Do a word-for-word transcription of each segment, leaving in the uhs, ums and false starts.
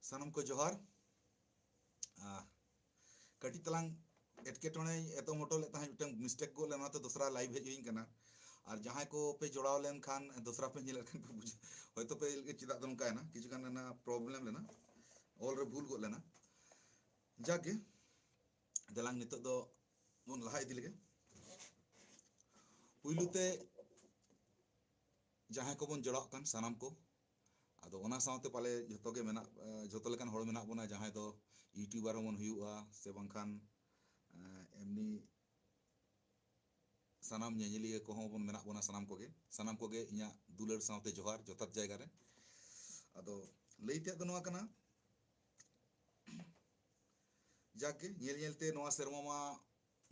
ᱥᱟᱱᱟᱢ ᱠᱚ ᱡᱚᱦᱟᱨ᱾ ᱟᱦ, ᱠᱟᱹᱴᱤᱡ ᱛᱟᱞᱟᱝ ᱮᱴᱠᱮᱴᱚᱬᱮ ᱮᱛᱚᱢ ᱦᱚᱴᱚ ᱞᱮᱫ ᱛᱟᱦᱮᱸᱫ, ᱢᱤᱫᱴᱟᱝ ᱢᱤᱥᱴᱮᱠ ᱜᱚᱫ ᱞᱮᱱᱟ, ᱚᱱᱟᱛᱮ ᱫᱚᱥᱨᱟ ᱞᱟᱭᱤᱵᱷ ᱦᱮᱡ ᱦᱩᱭ ᱠᱟᱱᱟ᱾ ᱟᱨ ᱡᱟᱦᱟᱸᱭ ᱠᱚ ᱯᱮ ᱡᱚᱲᱟᱣ ᱞᱮᱱᱠᱷᱟᱱ, ᱫᱚᱥᱨᱟ ᱯᱮ ᱧᱮᱞᱮᱫ ᱠᱷᱟᱱ ᱯᱮ ᱵᱩᱡᱷᱟᱹᱣ, ᱦᱚᱭᱛᱳ ᱯᱮ ᱪᱮᱫᱟᱜ ᱫᱚ ᱱᱚᱝᱠᱟᱭᱮᱱᱟ, ᱠᱤᱪᱷᱩ ᱜᱟᱱ ᱨᱮᱱᱟᱜ ᱯᱨᱚᱵᱞᱮᱢ ᱞᱮᱱᱟ, ᱚᱞ ᱨᱮ ᱵᱷᱩᱞ ᱜᱚᱫ ᱞᱮᱱᱟ᱾ ᱡᱟᱠ ᱜᱮ, ᱫᱮᱞᱟᱝ ᱱᱤᱛᱚᱜ ᱫᱚ ᱵᱚᱱ ᱞᱟᱦᱟ ᱤᱫᱤ ᱞᱮᱜᱮ᱾ ᱯᱩᱭᱞᱩ ᱛᱮ ᱡᱟᱦᱟᱸᱭ ᱠᱚᱵᱚᱱ ᱡᱚᱲᱟᱣ ᱠᱟᱱ ᱥᱟᱱᱟᱢ ᱠᱚ, ᱟᱫᱚ ᱚᱱᱟ ᱥᱟᱶᱛᱮ ᱯᱟᱞᱮ ᱡᱷᱚᱛᱚ ᱜᱮ ᱢᱮᱱᱟᱜ, ᱡᱷᱚᱛᱚ ᱞᱮᱠᱟᱱ ᱦᱚᱲ ᱢᱮᱱᱟᱜ ᱵᱚᱱᱟ, ᱡᱟᱦᱟᱸᱭ ᱫᱚ ᱤᱭᱩᱴᱩᱵᱟᱨ ᱦᱚᱸᱵᱚᱱ ᱦᱩᱭᱩᱜᱼᱟ, ᱥᱮ ᱵᱟᱝᱠᱷᱟᱱ, ᱮ, ᱮᱢᱱᱤ ᱥᱟᱱᱟᱢ ᱧᱮᱧᱮᱞᱤᱭᱟᱹ ᱠᱚᱦᱚᱸ ᱵᱚᱱ ᱢᱮᱱᱟᱜ ᱵᱚᱱᱟ, ᱥᱟᱱᱟᱢ ᱠᱚᱜᱮ, ᱥᱟᱱᱟᱢ ᱠᱚᱜᱮ ᱤᱧᱟᱹᱜ ᱫᱩᱞᱟᱹᱲ ᱥᱟᱶᱛᱮ ᱡᱚᱦᱟᱨ ᱡᱚᱛᱷᱟᱛ ᱡᱟᱭᱜᱟ ᱨᱮ᱾ ᱟᱫᱚ ᱞᱟᱹᱭ ᱛᱮᱭᱟᱜ ᱫᱚ ᱱᱚᱣᱟ ᱠᱟᱱᱟ, ᱡᱟᱠ ᱜᱮ, ᱧᱮᱞ ᱧᱮᱞ ᱛᱮ ᱱᱚᱣᱟ ᱥᱮᱨᱢᱟ ᱢᱟ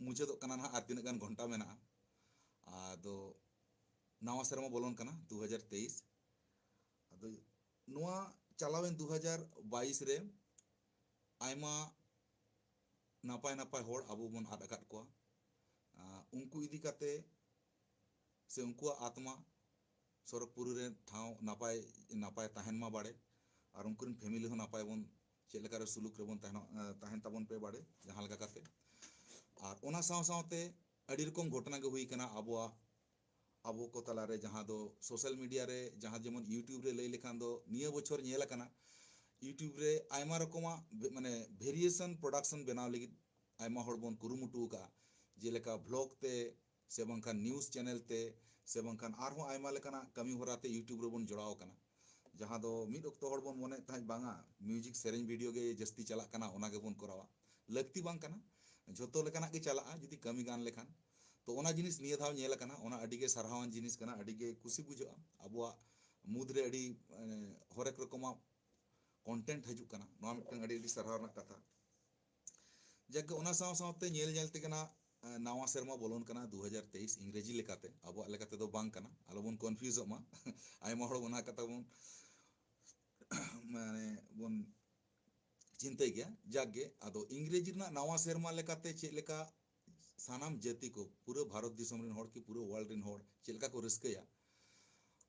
ᱢᱩᱪᱟᱹᱫᱚᱜ ᱠᱟᱱᱟ ᱱᱟᱦᱟᱜ, ᱟᱨ ᱛᱤᱱᱟᱹᱜ ᱜᱟᱱ ᱜᱷᱚᱱᱴᱟ ᱢᱮᱱᱟᱜᱼᱟ᱾ ᱟᱫᱚ ᱱᱟᱣᱟ ᱥᱮᱨᱢᱟ ᱵᱚᱞᱚᱱ ᱠᱟᱱᱟ ᱫᱩ ᱦᱟᱡᱟᱨ ᱛᱮᱭᱤᱥ᱾ ᱟᱫᱚ ᱱᱚᱣᱟ ᱪᱟᱞᱟᱣᱮᱱ ᱫᱩ ᱦᱟᱡᱟᱨ ᱵᱟᱭᱤᱥ ᱨᱮ ᱟᱭᱢᱟ ᱱᱟᱯᱟᱭ ᱱᱟᱯᱟᱭ ᱦᱚᱲ ᱟᱵᱚ ᱵᱚᱱ ᱟᱫ ᱟᱠᱟᱫ ᱠᱚᱣᱟ᱾ ᱟᱸ, ᱩᱱᱠᱩ ᱤᱫᱤ ᱠᱟᱛᱮ ᱥᱮ ᱩᱱᱠᱩᱣᱟᱜ ᱟᱛᱢᱟ ᱥᱚᱨᱚᱜᱽᱯᱩᱨᱤ ᱨᱮ ᱴᱷᱟᱶ ᱱᱟᱯᱟᱭ, ᱱᱟᱯᱟᱭ ᱛᱟᱦᱮᱱ ᱢᱟ ᱵᱟᱲᱮ, ᱟᱨ ᱩᱱᱠᱩ ᱨᱮᱱ ᱯᱷᱮᱢᱤᱞᱤ ᱦᱚᱸ ᱱᱟᱯᱟᱭ ᱵᱚᱱ, ᱪᱮᱫ ᱞᱮᱠᱟ ᱨᱮ ᱥᱩᱞᱩᱠ ᱨᱮᱵᱚᱱ ᱛᱟᱦᱮᱱᱚᱜ, ᱮ, ᱛᱟᱦᱮᱱ ᱛᱟᱵᱚᱱ ᱯᱮ ᱵᱟᱲᱮ, ᱡᱟᱦᱟᱸ ᱞᱮᱠᱟ ᱠᱟᱛᱮ᱾ ᱟᱨ ᱚᱱᱟ ᱥᱟᱶ ᱥᱟᱶᱛᱮ ᱟᱹᱰᱤ ᱨᱚᱠᱚᱢ ᱜᱷᱚᱴᱚᱱᱟ ᱜᱮ ᱦᱩᱭ ᱠᱟᱱᱟ ᱟᱵᱚᱣᱟᱜ, ᱟᱵᱚ ᱠᱚ ᱛᱟᱞᱟᱨᱮ, ᱡᱟᱦᱟᱸ ᱫᱚ ᱥᱳᱥᱟᱞ ᱢᱤᱰᱤᱭᱟ ᱨᱮ, ᱡᱟᱦᱟᱸ ᱡᱮᱢᱚᱱ ᱤᱭᱩᱴᱩᱵᱽ ᱨᱮ ᱞᱟᱹᱭ ᱞᱮᱠᱷᱟᱱ ᱫᱚ ᱱᱤᱭᱟᱹ ᱵᱚᱪᱷᱚᱨ ᱧᱮᱞ ᱟᱠᱟᱱᱟ, ᱤᱭᱩᱴᱩᱵᱽ ᱨᱮ ᱟᱭᱢᱟ ᱨᱚᱠᱚᱢᱟᱜ ᱵᱷᱮ-, ᱢᱟᱱᱮ ᱵᱷᱮᱨᱤᱭᱮᱥᱚᱱ ᱯᱨᱚᱰᱟᱠᱥᱚᱱ ᱵᱮᱱᱟᱣ ᱞᱟᱹᱜᱤᱫ ᱟᱭᱢᱟ ᱦᱚᱲ ᱵᱚᱱ ᱠᱩᱨᱩᱢᱩᱴᱩ ᱟᱠᱟᱫᱼᱟ, ᱡᱮᱞᱮᱠᱟ ᱵᱷᱞᱚᱜ ᱛᱮ, ᱥᱮ ᱵᱟᱝᱠᱷᱟᱱ ᱱᱤᱭᱩᱡᱽ ᱪᱮᱱᱮᱞ ᱛᱮ, ᱥᱮ ᱵᱟᱝᱠᱷᱟᱱ ᱟᱨᱦᱚᱸ ᱟᱭᱢᱟ ᱞᱮᱠᱟᱱᱟᱜ ᱠᱟᱹᱢᱤ ᱦᱚᱨᱟ ᱛᱮ ᱤᱭᱩᱴᱩᱵᱽ ᱨᱮᱵᱚᱱ ᱡᱚᱲᱟᱣ ᱟᱠᱟᱱᱟ᱾ ᱡᱟᱦᱟᱸ ᱫᱚ ᱢᱤᱫ ᱚᱠᱛᱚ ᱦᱚᱲ ᱵᱚᱱ ᱢᱚᱱᱮᱭᱮᱫ ᱛᱟᱦᱮᱸᱫ, ᱵᱟᱝᱟ, ᱢᱤᱭᱩᱡᱤᱠ ᱥᱮᱨᱮᱧ ᱵᱷᱤᱰᱤᱭᱳ ᱜᱮ ᱡᱟᱹᱥᱛᱤ ᱪᱟᱞᱟᱜ ᱠᱟᱱᱟ, ᱚᱱᱟ ᱜᱮᱵᱚᱱ ᱠᱚᱨᱟᱣᱟ᱾ ᱞᱟᱹᱠᱛᱤ ᱵᱟᱝ ᱠᱟᱱᱟ, ᱡᱷᱚᱛᱚ ᱞᱮᱠᱟᱱᱟᱜ ᱜᱮ ᱪᱟᱞᱟᱜᱼᱟ ᱡᱩᱫᱤ ᱠᱟᱹᱢᱤ ᱜᱟᱱ ᱞᱮᱠᱷᱟᱱ᱾ ᱛᱚ ᱚᱱᱟ ᱡᱤᱱᱤᱥ ᱱᱤᱭᱟᱹ ᱫᱷᱟᱣ ᱧᱮᱞ ᱟᱠᱟᱱᱟ, ᱚᱱᱟ ᱟᱹᱰᱤ ᱜᱮ ᱥᱟᱨᱦᱟᱣᱟᱱ ᱡᱤᱱᱤᱥ ᱠᱟᱱᱟ, ᱟᱹᱰᱤ ᱜᱮ ᱠᱩᱥᱤ ᱵᱩᱡᱷᱟᱹᱜᱼᱟ᱾ ᱟᱵᱚᱣᱟᱜ ᱢᱩᱫᱽ ᱨᱮ ᱟᱹᱰᱤ, ᱮ, ᱦᱚᱨᱮᱠ ᱨᱚᱠᱚᱢᱟᱜ ᱠᱚᱱᱴᱮᱱᱴ ᱦᱤᱡᱩᱜ ᱠᱟᱱᱟ, ᱱᱚᱣᱟ ᱢᱤᱫᱴᱟᱝ ᱟᱹᱰᱤ, ᱟᱹᱰᱤ ᱥᱟᱨᱦᱟᱣ ᱨᱮᱱᱟᱜ ᱠᱟᱛᱷᱟ᱾ ᱡᱟᱠ ᱜᱮ, ᱚᱱᱟ ᱥᱟᱶ ᱥᱟᱶᱛᱮ ᱧᱮᱞ ᱧᱮᱞ ᱛᱮᱜᱮ ᱱᱟᱜ, ᱮ, ᱱᱟᱣᱟ ᱥᱮᱨᱢᱟ ᱵᱚᱞᱚᱱ ᱠᱟᱱᱟ, ᱫᱩ ᱦᱟᱡᱟᱨ ᱛᱮᱭᱤᱥ ᱤᱝᱨᱮᱡᱤ ᱞᱮᱠᱟᱛᱮ, ᱟᱵᱚᱣᱟᱜ ᱞᱮᱠᱟᱛᱮ ᱫᱚ ᱵᱟᱝ ᱠᱟᱱᱟ, ᱟᱞᱚᱵᱚᱱ ᱠᱚᱱᱯᱷᱤᱭᱩᱡᱚᱜ ᱢᱟ᱾ ᱟᱭᱢᱟ ᱦᱚᱲ ᱚᱱᱟ ᱠᱟᱛᱷᱟ ᱵᱚᱱ, ᱢᱟᱱᱮ, ᱵᱚᱱ ᱪᱤᱱᱛᱟᱹᱭ ᱜᱮᱭᱟ᱾ ᱡᱟᱠ ᱜᱮ, ᱟᱫᱚ ᱤᱝᱨᱮᱡᱤ ᱨᱮᱱᱟᱜ ᱱᱟᱣᱟ ᱥᱮᱨᱢᱟ ᱞᱮᱠᱟᱛᱮ ᱪᱮᱫ ᱞᱮᱠᱟ ᱥᱟᱱᱟᱢ ᱡᱟᱹᱛᱤ ᱠᱚ, ᱯᱩᱨᱟᱹ ᱵᱷᱟᱨᱚᱛ ᱫᱤᱥᱚᱢ ᱨᱮᱱ ᱦᱚᱲ ᱠᱤ ᱯᱩᱨᱟᱹ ᱣᱟᱨᱞᱰ ᱨᱮᱱ ᱦᱚᱲ ᱪᱮᱫ ᱞᱮᱠᱟ ᱠᱚ ᱨᱟᱹᱥᱠᱟᱹᱭᱟ,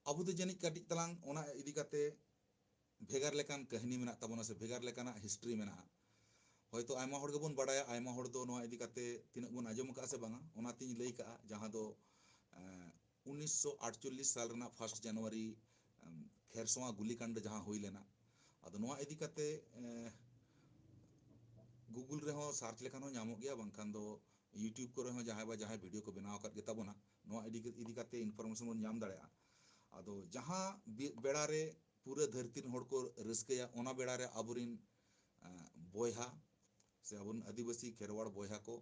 ᱟᱵᱚ ᱫᱚ ᱡᱟᱹᱱᱤᱡ ᱠᱟᱹᱴᱤᱡ ᱛᱟᱞᱟᱝ ᱚᱱᱟ ᱤᱫᱤ ᱠᱟᱛᱮ ᱵᱷᱮᱜᱟᱨ ᱞᱮᱠᱟᱱ ᱠᱟᱹᱦᱱᱤ ᱢᱮᱱᱟᱜ ᱛᱟᱵᱚᱱᱟ ᱥᱮ ᱵᱷᱮᱜᱟᱨ ᱞᱮᱠᱟᱱᱟᱜ ᱦᱤᱥᱴᱨᱤ ᱢᱮᱱᱟᱜᱼᱟ᱾ ᱦᱚᱭᱛᱳ ᱟᱭᱢᱟ ᱦᱚᱲ ᱜᱮᱵᱚᱱ ᱵᱟᱰᱟᱭᱟ, ᱟᱭᱢᱟ ᱦᱚᱲ ᱫᱚ ᱱᱚᱣᱟ ᱤᱫᱤ ᱠᱟᱛᱮ ᱛᱤᱱᱟᱹᱜ ᱵᱚᱱ ᱟᱸᱡᱚᱢ ᱟᱠᱟᱫᱼᱟ ᱥᱮ ᱵᱟᱝᱟ, ᱚᱱᱟᱛᱤᱧ ᱞᱟᱹᱭ ᱠᱟᱜᱼᱟ, ᱡᱟᱦᱟᱸ ᱫᱚ ᱩᱱᱤᱥᱥᱚ ᱟᱴᱪᱚᱞᱞᱤᱥ ᱥᱟᱞ ᱨᱮᱱᱟᱜ ᱯᱷᱟᱥᱴ ᱡᱟᱱᱩᱣᱟᱨᱤ ᱠᱷᱮᱨᱥᱚᱣᱟ ᱜᱩᱞᱤᱠᱟᱱᱰ ᱡᱟᱦᱟᱸ ᱦᱩᱭ ᱞᱮᱱᱟ᱾ ᱟᱫᱚ ᱱᱚᱣᱟ ᱤᱫᱤ ᱠᱟᱛᱮ ᱜᱩᱜᱩᱞ ᱨᱮᱦᱚᱸ ᱥᱟᱨᱪ ᱞᱮᱠᱷᱟᱱ ᱦᱚᱸ ᱧᱟᱢᱚᱜ ᱜᱮᱭᱟ, ᱵᱟᱝᱠᱷᱟᱱ ᱫᱚ YouTube ᱠᱚᱨᱮ ᱦᱚᱸ ᱡᱟᱦᱟᱸᱭ ᱵᱟ ᱡᱟᱦᱟᱸᱭ ᱵᱷᱤᱰᱤᱭᱳ ᱠᱚ ᱵᱮᱱᱟᱣ ᱟᱠᱟᱫ ᱜᱮᱛᱟ ᱵᱚᱱᱟ, ᱱᱚᱣᱟ ᱤᱫᱤ ᱤᱫᱤ ᱠᱟᱛᱮ ᱤᱱᱯᱷᱚᱨᱢᱮᱥᱚᱱ ᱵᱚᱱ ᱧᱟᱢ ᱫᱟᱲᱮᱭᱟᱜᱼᱟ᱾ ᱟᱫᱚ ᱡᱟᱦᱟᱸ ᱵᱮᱲᱟ ᱨᱮ ᱯᱩᱨᱟᱹ ᱫᱷᱟᱹᱨᱛᱤ ᱨᱮᱱ ᱦᱚᱲ ᱠᱚ ᱨᱟᱹᱥᱠᱟᱹᱭᱟ, ᱚᱱᱟ ᱵᱮᱲᱟ ᱨᱮ ᱟᱵᱚᱨᱮᱱ ᱵᱚᱭᱦᱟ ᱥᱮ ᱟᱵᱚᱨᱮᱱ ᱟᱹᱫᱤᱵᱟᱹᱥᱤ ᱠᱷᱮᱨᱣᱟᱲ ᱵᱚᱭᱦᱟ ᱠᱚ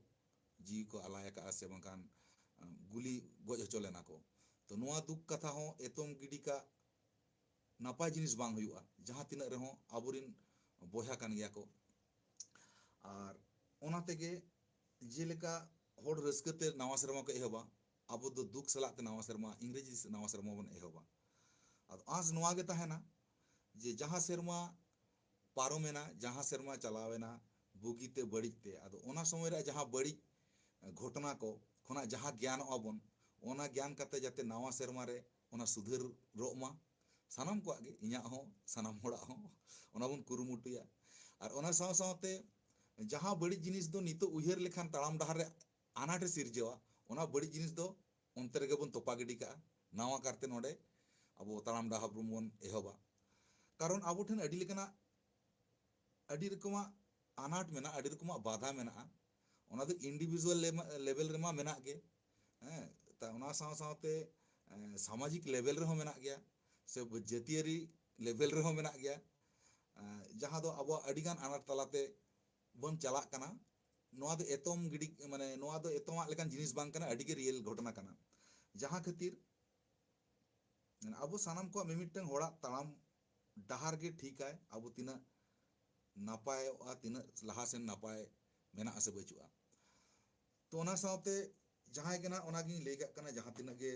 ᱡᱤᱣᱤ ᱠᱚ ᱟᱞᱟᱭ ᱟᱠᱟᱫᱼᱟ ᱥᱮ ᱵᱟᱝᱠᱷᱟᱱ ᱜᱩᱞᱤ ᱜᱚᱡ ᱦᱚᱪᱚ ᱞᱮᱱᱟ ᱠᱚ᱾ ᱛᱚ ᱱᱚᱣᱟ ᱫᱩᱠ ᱠᱟᱛᱷᱟ ᱦᱚᱸ ᱮᱛᱚᱢ ᱜᱤᱰᱤ ᱠᱟᱜ ᱱᱟᱯᱟᱭ ᱡᱤᱱᱤᱥ ᱵᱟᱝ ᱦᱩᱭᱩᱜᱼᱟ, ᱡᱟᱦᱟᱸ ᱛᱤᱱᱟᱹᱜ ᱨᱮᱦᱚᱸ ᱟᱵᱚᱨᱮᱱ ᱵᱚᱭᱦᱟ ᱠᱟᱱ ᱜᱮᱭᱟ ᱠᱚ᱾ ᱟᱨ ᱚᱱᱟ ᱛᱮᱜᱮ ᱡᱮᱞᱮᱠᱟ ᱦᱚᱲ ᱨᱟᱹᱥᱠᱟᱹ ᱛᱮ ᱱᱟᱣᱟ ᱥᱮᱨᱢᱟ ᱠᱚ ᱮᱦᱚᱵᱟ, ᱟᱵᱚ ᱫᱚ ᱫᱩᱠ ᱥᱟᱞᱟᱜ ᱛᱮ ᱱᱟᱣᱟ ᱥᱮᱨᱢᱟ, ᱤᱝᱨᱮᱡᱤ ᱱᱟᱣᱟ ᱥᱮᱨᱢᱟ ᱵᱚᱱ ᱮᱦᱚᱵᱟ᱾ ᱟᱫᱚ ᱟᱸᱥ ᱱᱚᱣᱟ ᱜᱮ ᱛᱟᱦᱮᱱᱟ ᱡᱮ ᱡᱟᱦᱟᱸ ᱥᱮᱨᱢᱟ ᱯᱟᱨᱚᱢᱮᱱᱟ, ᱡᱟᱦᱟᱸ ᱥᱮᱨᱢᱟ ᱪᱟᱞᱟᱣᱮᱱᱟ ᱵᱩᱜᱤᱛᱮ ᱵᱟᱹᱲᱤᱡ ᱛᱮ, ᱟᱫᱚ ᱚᱱᱟ ᱥᱚᱢᱚᱭ ᱨᱮ ᱡᱟᱦᱟᱸ ᱵᱟᱹᱲᱤᱡ ᱜᱷᱚᱴᱚᱱᱟ ᱠᱚ ᱠᱷᱚᱱᱟᱜ ᱡᱟᱦᱟᱸ ᱜᱮᱭᱟᱱᱚᱜᱼᱟ ᱵᱚᱱ, ᱚᱱᱟ ᱜᱮᱭᱟᱱ ᱠᱟᱛᱮ ᱡᱟᱛᱮ ᱱᱟᱣᱟ ᱥᱮᱨᱢᱟ ᱨᱮ ᱚᱱᱟ ᱥᱩᱫᱷᱟᱹᱨᱚᱜ ᱢᱟ ᱥᱟᱱᱟᱢ ᱠᱚᱣᱟᱜ ᱜᱮ, ᱤᱧᱟᱹᱜ ᱦᱚᱸ, ᱥᱟᱱᱟᱢ ᱦᱚᱲᱟᱜ ᱦᱚᱸ, ᱚᱱᱟ ᱵᱚᱱ ᱠᱩᱨᱩᱢᱩᱴᱩᱭᱟ᱾ ᱟᱨ ᱚᱱᱟ ᱥᱟᱶ ᱥᱟᱶᱛᱮ ᱡᱟᱦᱟᱸ ᱵᱟᱹᱲᱤᱡ ᱡᱤᱱᱤᱥ ᱫᱚ ᱱᱤᱛᱚᱜ ᱩᱭᱦᱟᱹᱨ ᱞᱮᱠᱷᱟᱱ ᱛᱟᱲᱟᱢ ᱰᱟᱦᱟᱨ ᱨᱮ ᱟᱱᱟᱴᱮ ᱥᱤᱨᱡᱟᱹᱣᱟ, ᱚᱱᱟ ᱵᱟᱹᱲᱤᱡ ᱡᱤᱱᱤᱥ ᱫᱚ ᱚᱱᱛᱮ ᱨᱮᱜᱮ ᱵᱚᱱ ᱛᱚᱯᱟ ᱜᱤᱰᱤ ᱠᱟᱜᱼᱟ, ᱱᱟᱣᱟ ᱠᱟᱨᱛᱮ ᱱᱚᱰᱮ ᱟᱵᱚ ᱛᱟᱲᱟᱢ ᱰᱟᱦᱟᱨ ᱵᱚᱱ ᱮᱦᱚᱵᱟ᱾ ᱠᱟᱨᱚᱱ ᱟᱵᱚ ᱴᱷᱮᱱ ᱟᱹᱰᱤ ᱞᱮᱠᱟᱱᱟᱜ, ᱟᱹᱰᱤ ᱨᱚᱠᱚᱢᱟᱜ ᱟᱱᱟᱴ ᱢᱮᱱᱟᱜᱼᱟ, ᱟᱹᱰᱤ ᱨᱚᱠᱚᱢᱟᱜ ᱵᱟᱫᱷᱟ ᱢᱮᱱᱟᱜᱼᱟ᱾ ᱚᱱᱟ ᱫᱚ ᱤᱱᱰᱤᱵᱷᱤᱡᱩᱣᱟᱞ ᱞᱮᱵᱮᱞ ᱨᱮᱢᱟ ᱢᱮᱱᱟᱜ ᱜᱮ, ᱦᱮᱸ, ᱛᱟ ᱚᱱᱟ ᱥᱟᱶ ᱥᱟᱶᱛᱮ ᱥᱟᱢᱟᱡᱤᱠ ᱞᱮᱵᱮᱞ ᱨᱮᱦᱚᱸ ᱢᱮᱱᱟᱜ ᱜᱮᱭᱟ, ᱥᱮ ᱡᱟᱹᱛᱤᱭᱟᱹᱨᱤ ᱞᱮᱵᱮᱞ ᱨᱮᱦᱚᱸ ᱢᱮᱱᱟᱜ ᱜᱮᱭᱟ, ᱡᱟᱦᱟᱸ ᱫᱚ ᱟᱵᱚᱣᱟᱜ ᱟᱹᱰᱤᱜᱟᱱ ᱟᱱᱟᱴ ᱛᱟᱞᱟᱛᱮ ᱵᱚᱱ ᱪᱟᱞᱟᱜ ᱠᱟᱱᱟ᱾ ᱱᱚᱣᱟ ᱫᱚ ᱮᱛᱚᱢ ᱜᱤᱰᱤ, ᱢᱟᱱᱮ ᱱᱚᱣᱟ ᱫᱚ ᱮᱛᱚᱢᱟᱜ ᱞᱮᱠᱟᱱ ᱡᱤᱱᱤᱥ ᱵᱟᱝ ᱠᱟᱱᱟ, ᱟᱹᱰᱤᱜᱮ ᱨᱤᱭᱮᱞ ᱜᱷᱚᱴᱚᱱᱟ ᱠᱟᱱᱟ᱾ ᱡᱟᱦᱟᱸ ᱠᱷᱟᱹᱛᱤᱨ ᱢᱟᱱᱮ ᱟᱵᱚ ᱥᱟᱱᱟᱢ ᱠᱚᱣᱟᱜ ᱢᱤᱢᱤᱫᱴᱟᱝ ᱦᱚᱲᱟᱜ ᱛᱟᱲᱟᱢ ᱰᱟᱦᱟᱨ ᱜᱮ ᱴᱷᱤᱠᱟᱭ, ᱟᱵᱚ ᱛᱤᱱᱟᱹᱜ ᱱᱟᱯᱟᱭᱚᱜᱼᱟ, ᱛᱤᱱᱟᱹᱜ ᱞᱟᱦᱟ ᱥᱮᱱ ᱱᱟᱯᱟᱭ ᱢᱮᱱᱟᱜᱼᱟ ᱥᱮ ᱵᱟᱹᱪᱩᱜᱼᱟ᱾ ᱛᱚ ᱚᱱᱟ ᱥᱟᱶᱛᱮ ᱡᱟᱦᱟᱸᱭ ᱜᱮ ᱱᱟᱜ, ᱚᱱᱟᱜᱤᱧ ᱞᱟᱹᱭ ᱠᱟᱜ ᱠᱟᱱᱟ, ᱡᱟᱦᱟᱸ ᱛᱤᱱᱟᱹᱜ ᱜᱮ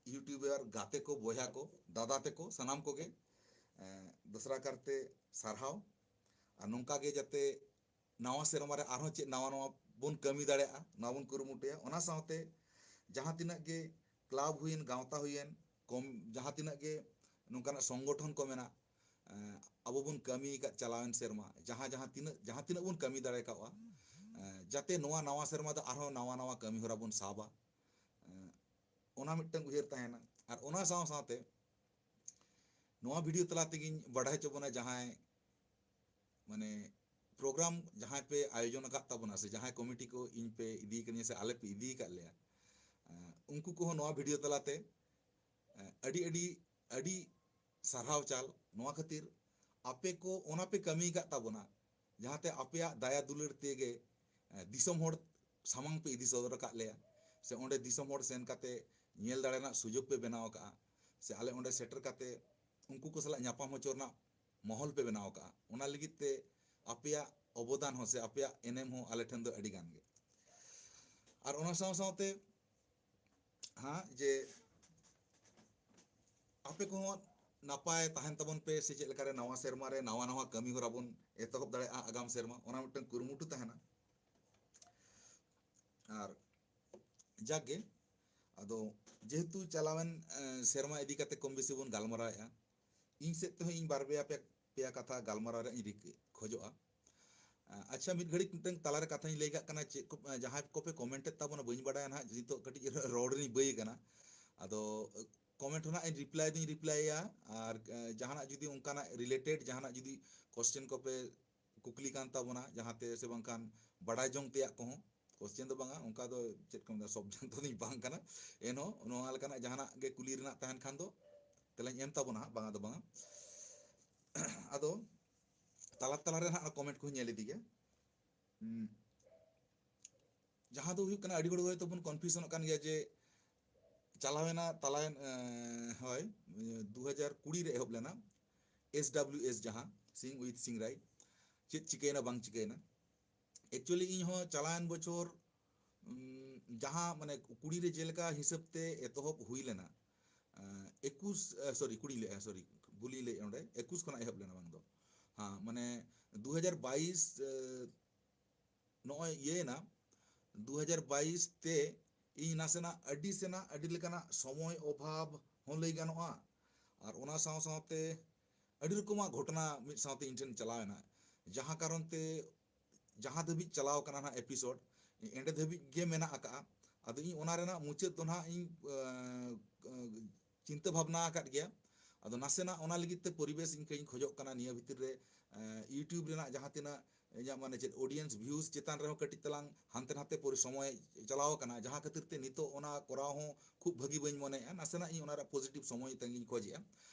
ᱤᱭᱩᱴᱤᱭᱩᱵᱟᱨ ᱜᱟᱛᱮ ᱠᱚ, ᱵᱚᱭᱦᱟ ᱠᱚ, ᱫᱟᱫᱟ ᱛᱮᱠᱚ, ᱥᱟᱱᱟᱢ ᱠᱚᱜᱮ ᱫᱚᱥᱨᱟ ᱠᱟᱨᱛᱮ ᱥᱟᱨᱦᱟᱣ᱾ ᱟᱨ ᱱᱚᱝᱠᱟ ᱜᱮ ᱡᱟᱛᱮ ᱱᱟᱣᱟ ᱥᱮᱨᱢᱟ ᱨᱮ ᱟᱨᱦᱚᱸ ᱪᱮᱫ ᱱᱟᱣᱟ ᱱᱟᱣᱟ ᱵᱚᱱ ᱠᱟᱹᱢᱤ ᱫᱟᱲᱮᱭᱟᱜᱼᱟ, ᱱᱚᱣᱟ ᱵᱚᱱ ᱠᱩᱨᱩᱢᱩᱴᱩᱭᱟ᱾ ᱚᱱᱟ ᱥᱟᱶᱛᱮ ᱡᱟᱦᱟᱸ ᱛᱤᱱᱟᱹᱜ ᱜᱮ ᱠᱞᱟᱵᱽ ᱦᱩᱭᱮᱱ, ᱜᱟᱶᱛᱟ ᱦᱩᱭᱮᱱ, ᱠᱚᱢ, ᱡᱟᱦᱟᱸ ᱛᱤᱱᱟᱹᱜ ᱜᱮ ᱱᱚᱝᱠᱟᱱᱟᱜ ᱥᱚᱝᱜᱚᱴᱷᱚᱱ ᱠᱚ ᱢᱮᱱᱟᱜ, ᱮᱸ, ᱟᱵᱚ ᱵᱚᱱ ᱠᱟᱹᱢᱤ ᱟᱠᱟᱫ ᱪᱟᱞᱟᱣᱮᱱ ᱥᱮᱨᱢᱟ, ᱡᱟᱦᱟᱸ, ᱡᱟᱦᱟᱸ ᱛᱤᱱᱟᱹᱜ, ᱡᱟᱦᱟᱸ ᱛᱤᱱᱟᱹᱜ ᱵᱚᱱ ᱠᱟᱹᱢᱤ ᱫᱟᱲᱮ ᱠᱟᱣᱜᱼᱟ, ᱮᱸ, ᱡᱟᱛᱮ ᱱᱚᱣᱟ ᱱᱟᱣᱟ ᱥᱮᱨᱢᱟ ᱫᱚ ᱟᱨᱦᱚᱸ ᱱᱟᱣᱟ ᱱᱟᱣᱟ ᱠᱟᱹᱢᱤ ᱦᱚᱨᱟ ᱵᱚᱱ ᱥᱟᱵᱟ᱾ ᱮᱸ, ᱚᱱᱟ ᱢᱤᱫᱴᱟᱝ ᱩᱭᱦᱟᱹᱨ ᱛᱟᱦᱮᱱᱟ᱾ ᱟᱨ ᱚᱱᱟ ᱥᱟᱶ ᱥᱟᱶᱛᱮ ᱱᱚᱣᱟ video ᱛᱟᱞᱟ ᱛᱮᱜᱮᱧ ᱵᱟᱰᱟᱭ ᱦᱚᱪᱚ ᱵᱚᱱᱟ, ᱡᱟᱦᱟᱸᱭ, ᱢᱟᱱᱮ, program ᱡᱟᱦᱟᱸᱭ ᱯᱮ ᱟᱭᱳᱡᱚᱱ ᱟᱠᱟᱫ ᱛᱟᱵᱚᱱᱟ, ᱥᱮ ᱡᱟᱦᱟᱸᱭ committee ᱠᱚ ᱤᱧ ᱯᱮ ᱤᱫᱤ ᱠᱟᱹᱫᱤᱧᱟ ᱥᱮ ᱟᱞᱮ ᱯᱮ ᱤᱫᱤ ᱟᱠᱟᱫ ᱞᱮᱭᱟ, ᱮᱸ, ᱩᱱᱠᱩ ᱠᱚᱦᱚᱸ ᱱᱚᱣᱟ video ᱛᱟᱞᱟᱛᱮ, ᱮᱸ, ᱟᱹᱰᱤ, ᱟᱹᱰᱤ, ᱟᱹᱰᱤ ᱥᱟᱨᱦᱟᱣ ᱪᱟᱞ ᱱᱚᱣᱟ ᱠᱷᱟᱹᱛᱤᱨ, ᱟᱯᱮ ᱠᱚ ᱚᱱᱟ ᱯᱮ ᱠᱟᱹᱢᱤ ᱟᱠᱟᱫ ᱛᱟᱵᱚᱱᱟ, ᱡᱟᱦᱟᱸᱛᱮ ᱟᱯᱮᱭᱟᱜ ᱫᱟᱭᱟ ᱫᱩᱞᱟᱹᱲ ᱛᱮᱜᱮ, ᱮᱸ, ᱫᱤᱥᱚᱢ ᱦᱚᱲ ᱥᱟᱢᱟᱝ ᱯᱮ ᱤᱫᱤ ᱥᱚᱫᱚᱨ ᱟᱠᱟᱫ ᱞᱮᱭᱟ, ᱥᱮ ᱚᱸᱰᱮ ᱫᱤᱥᱚᱢ ᱦᱚᱲ ᱥᱮᱱ ᱠᱟᱛᱮ ᱧᱮᱞ ᱫᱟᱲᱮ ᱨᱮᱱᱟᱜ ᱥᱩᱡᱳᱜᱽ ᱯᱮ ᱵᱮᱱᱟᱣ ᱟᱠᱟᱫᱼᱟ, ᱥᱮ ᱟᱞᱮ ᱚᱸᱰᱮ ᱥᱮᱴᱮᱨ ᱠᱟᱛᱮ ᱩᱱᱠᱩ ᱠᱚ ᱥᱟᱞᱟᱜ ᱧᱟᱯᱟᱢ ᱦᱚᱪᱚ ᱨᱮᱱᱟᱜ ᱢᱚᱦᱚᱞ ᱯᱮ ᱵᱮᱱᱟᱣ ᱟᱠᱟᱫᱼᱟ᱾ ᱚᱱᱟ ᱞᱟᱹᱜᱤᱫ ᱛᱮ ᱟᱯᱮᱭᱟᱜ ᱚᱵᱚᱫᱟᱱ ᱦᱚᱸ ᱥᱮ ᱟᱯᱮᱭᱟᱜ ᱮᱱᱮᱢ ᱦᱚᱸ ᱟᱞᱮ ᱴᱷᱮᱱ ᱫᱚ ᱟᱹᱰᱤ ᱜᱟᱱ ᱜᱮ᱾ ᱟᱨ ᱚᱱᱟ ᱥᱟᱶ ᱥᱟᱶᱛᱮ ᱦᱟᱸ, ᱡᱮ ᱟᱯᱮ ᱠᱚᱦᱚᱸ ᱱᱟᱯᱟᱭ ᱛᱟᱦᱮᱱ ᱛᱟᱵᱚᱱ ᱯᱮ, ᱥᱮ ᱪᱮᱫ ᱞᱮᱠᱟᱨᱮ ᱱᱟᱣᱟ ᱥᱮᱨᱢᱟ ᱨᱮ ᱱᱟᱣᱟ ᱱᱟᱣᱟ ᱠᱟᱹᱢᱤ ᱦᱚᱨᱟ ᱵᱚᱱ ᱮᱛᱚᱦᱚᱵ ᱫᱟᱲᱮᱭᱟᱜᱼᱟ ᱟᱜᱟᱢ ᱥᱮᱨᱢᱟ, ᱚᱱᱟ ᱢᱤᱫᱴᱟᱝ ᱠᱩᱨᱩᱢᱩᱴᱩ ᱛᱟᱦᱮᱱᱟ᱾ ᱟᱨ ᱡᱟᱠ ᱜᱮ, ᱟᱫᱚ ᱡᱮᱦᱮᱛᱩ ᱪᱟᱞᱟᱣᱮᱱ, ᱮᱸ, ᱥᱮᱨᱢᱟ ᱤᱫᱤ ᱠᱟᱛᱮ ᱠᱚᱢ ᱵᱮᱥᱤ ᱵᱚᱱ ᱜᱟᱞᱢᱟᱨᱟᱣᱮᱫᱼᱟ, ᱤᱧ ᱥᱮᱫ ᱛᱮᱦᱚᱸ ᱤᱧ ᱵᱟᱨ ᱯᱮᱭᱟ, ᱯᱮ-, ᱯᱮᱭᱟ ᱠᱟᱛᱷᱟ ᱜᱟᱞᱢᱟᱨᱟᱣ ᱨᱮᱭᱟᱜ ᱤᱧ ᱨᱤᱠᱟᱹ, ᱠᱷᱚᱡᱚᱜᱼᱟ᱾ ᱟᱪᱪᱷᱟ, ᱢᱤᱫ ᱜᱷᱟᱹᱲᱤᱡ ᱢᱤᱫᱴᱟᱝ ᱛᱟᱞᱟᱨᱮ ᱠᱟᱛᱷᱟᱧ ᱞᱟᱹᱭ ᱠᱟᱜ ᱠᱟᱱᱟ, ᱪᱮᱫ ᱠᱚ, ᱡᱟᱦᱟᱸᱭ ᱠᱚᱯᱮ comment ᱮᱫ ᱛᱟᱵᱚᱱᱟ, ᱵᱟᱹᱧ ᱵᱟᱰᱟᱭᱟ ᱱᱟᱦᱟᱜ, ᱱᱤᱛᱚᱜ ᱠᱟᱹᱴᱤᱡ ᱨᱚᱲ ᱨᱤᱧ ᱵᱟᱹᱭ ᱠᱟᱱᱟ᱾ ᱟᱫᱚ comment ᱦᱚᱸ ᱱᱟᱦᱟᱜ ᱤᱧ reply ᱫᱩᱧ reply ᱟ, ᱟᱨ, ᱮ, ᱡᱟᱦᱟᱱᱟᱜ ᱡᱩᱫᱤ ᱚᱱᱠᱟᱱᱟᱜ related ᱡᱟᱦᱟᱱᱟᱜ ᱡᱩᱫᱤ question ᱠᱚᱯᱮ ᱠᱩᱠᱞᱤ ᱠᱟᱱ ᱛᱟᱵᱚᱱᱟ, ᱡᱟᱦᱟᱸᱛᱮ ᱥᱮ ᱵᱟᱝᱠᱷᱟᱱ ᱵᱟᱰᱟᱭ ᱡᱚᱝ ᱛᱮᱭᱟᱜ ᱠᱚᱦᱚᱸ, question ᱫᱚ ᱵᱟᱝᱟ, ᱚᱱᱠᱟ ᱫᱚ ᱪᱮᱫ ᱠᱚ ᱢᱮᱛᱟᱜᱼᱟ, ᱥᱚᱵᱽ ᱡᱟᱱᱛᱚ ᱫᱚᱧ ᱵᱟᱝ ᱠᱟᱱᱟ, ᱮᱱᱦᱚᱸ ᱱᱚᱣᱟ ᱞᱮᱠᱟᱱᱟᱜ ᱡᱟᱦᱟᱱᱟᱜ ᱜᱮ ᱠᱩᱞᱤ ᱨᱮᱱᱟᱜ ᱛᱟᱦᱮᱱ ᱠᱷᱟᱱ ᱫᱚ ᱛᱮᱞᱟᱧ ᱮᱢ ᱛᱟᱵᱚᱱᱟ ᱦᱟᱸᱜ, ᱵᱟᱝᱟ ᱫᱚ ᱵᱟᱝᱟ᱾ ᱟᱫᱚ ᱛᱟᱞᱟ ᱛᱟᱞᱟ ᱨᱮ ᱦᱟᱸᱜ comment ᱠᱚᱦᱚᱸ ᱧᱮᱞ ᱤᱫᱤ ᱜᱮ᱾ ᱩᱸ, ᱡᱟᱦᱟᱸ ᱫᱚ ᱦᱩᱭᱩᱜ ᱠᱟᱱᱟ, ᱟᱹᱰᱤ ᱦᱚᱲ ᱦᱚᱭᱛᱳ ᱵᱚᱱ confusionᱚᱜ ᱠᱟᱱ ᱜᱮᱭᱟ ᱡᱮ ᱪᱟᱞᱟᱣᱮᱱᱟ, ᱛᱟᱞᱟᱭᱮᱱ, ᱮᱸ, ᱦᱳᱭ, ᱫᱩ ᱦᱟᱡᱟᱨ ᱠᱩᱲᱤ ᱨᱮ ᱮᱦᱚᱵ ᱞᱮᱱᱟ S W S, ᱡᱟᱦᱟᱸ Sing with Singrai, ᱪᱮᱫ ᱪᱤᱠᱟᱹᱭᱮᱱᱟ ᱵᱟᱝ ᱪᱤᱠᱟᱹᱭᱮᱱᱟ᱾ Actually ᱤᱧ ᱦᱚᱸ ᱪᱟᱞᱟᱣᱮᱱ ᱵᱚᱪᱷᱚᱨ, ᱩᱸ, ᱡᱟᱦᱟᱸ ᱢᱟᱱᱮ ᱠᱩᱲᱤ ᱨᱮ ᱡᱮᱞᱮᱠᱟ ᱦᱤᱥᱟᱹᱵ ᱛᱮ ᱮᱛᱚᱦᱚᱵ ᱦᱩᱭ ᱞᱮᱱᱟ, ᱮᱸ, ᱮᱠᱩᱥ, ᱮ, sorry, ᱠᱩᱲᱤ ᱞᱟᱹᱭᱮᱫᱼᱟ, sorry, ᱵᱷᱩᱞᱤᱧ ᱞᱟᱹᱭᱮᱫᱼᱟ ᱚᱸᱰᱮ, ᱮᱠᱩᱥ ᱠᱷᱚᱱᱟᱜ ᱮᱦᱚᱵ ᱞᱮᱱᱟ ᱵᱟᱝ ᱫᱚ, ᱦᱮᱸ, ᱢᱟᱱᱮ ᱫᱩ ᱦᱟᱡᱟᱨ ᱵᱟᱭᱤᱥ, ᱮ, ᱱᱚᱜᱼᱚᱭ ᱤᱭᱟᱹᱭᱮᱱᱟ, ᱫᱩ ᱦᱟᱡᱟᱨ ᱵᱟᱭᱤᱥ ᱛᱮ ᱤᱧ ᱱᱟᱥᱮᱱᱟᱜ ᱟᱹᱰᱤ ᱥᱮᱱᱟᱜ ᱟᱹᱰᱤ ᱞᱮᱠᱟᱱᱟᱜ ᱥᱚᱢᱚᱭ ᱚᱵᱷᱟᱵᱽ ᱦᱚᱸ ᱞᱟᱹᱭ ᱜᱟᱱᱚᱜᱼᱟ, ᱟᱨ ᱚᱱᱟ ᱥᱟᱶ ᱥᱟᱶᱛᱮ ᱟᱹᱰᱤ ᱨᱚᱠᱚᱢᱟᱜ ᱜᱷᱚᱴᱚᱱᱟ ᱢᱤᱫ ᱥᱟᱶᱛᱮ ᱤᱧ ᱴᱷᱮᱱ ᱪᱟᱞᱟᱣ ᱮᱱᱟ, ᱡᱟᱦᱟᱸ ᱠᱟᱨᱚᱱ ᱛᱮ ᱡᱟᱦᱟᱸ ᱫᱷᱟᱹᱵᱤᱡ ᱪᱟᱞᱟᱣ ᱠᱟᱱᱟ ᱱᱟᱦᱟᱜ ᱮᱯᱤᱥᱳᱰ, ᱮᱸᱰᱮ ᱫᱷᱟᱹᱵᱤᱡ ᱜᱮ ᱢᱮᱱᱟᱜ ᱟᱠᱟᱫᱼᱟ᱾ ᱟᱫᱚ ᱤᱧ ᱚᱱᱟ ᱨᱮᱱᱟᱜ ᱢᱩᱪᱟᱹᱫ ᱫᱚ ᱱᱟᱦᱟᱜ ᱤᱧ ᱪᱤᱱᱛᱟᱹ ᱵᱷᱟᱵᱽᱱᱟ ᱟᱠᱟᱫ ᱜᱮᱭᱟ᱾ ᱟᱫᱚ ᱱᱟᱥᱮᱱᱟᱜ ᱚᱱᱟ ᱞᱟᱹᱜᱤᱫ ᱛᱮ ᱯᱚᱨᱤᱵᱮᱥ ᱤᱧ ᱠᱷᱚᱡᱚᱜ ᱠᱟᱱᱟ ᱱᱤᱭᱟᱹ ᱵᱷᱤᱛᱤᱨ ᱨᱮ᱾ YouTube ᱨᱮᱱᱟᱜ ᱡᱟᱦᱟᱸ ᱛᱤᱱᱟᱹᱜ ᱤᱧᱟᱹᱜ ᱢᱟᱱᱮ ᱪᱮᱫ ᱚᱰᱤᱭᱮᱱᱥ ᱵᱷᱤᱭᱩᱡᱽ ᱪᱮᱛᱟᱱ ᱨᱮᱦᱚᱸ ᱠᱟᱹᱴᱤᱡ ᱛᱟᱞᱟᱝ ᱦᱟᱱᱛᱮ ᱱᱟᱛᱮ ᱯᱚᱨᱤ ᱥᱚᱢᱚᱭ ᱪᱟᱞᱟᱣ ᱟᱠᱟᱱᱟ, ᱡᱟᱦᱟᱸ ᱠᱷᱟᱹᱛᱤᱨ ᱛᱮ ᱱᱤᱛᱚᱜ ᱚᱱᱟ ᱠᱚᱨᱟᱣ ᱦᱚᱸ ᱠᱷᱩᱵ ᱵᱷᱟᱹᱜᱤ ᱵᱟᱹᱧ ᱢᱚᱱᱮᱭᱮᱫᱼᱟ᱾ ᱱᱟᱥᱮᱱᱟᱜ ᱤᱧ ᱚᱱᱟ ᱨᱮᱭᱟᱜ ᱯᱚᱡᱤᱴᱤᱵᱷ ᱥᱚᱢᱚᱭ ᱛᱟᱺᱜᱤᱧ ᱠᱷᱚᱡᱮᱜᱼᱟ᱾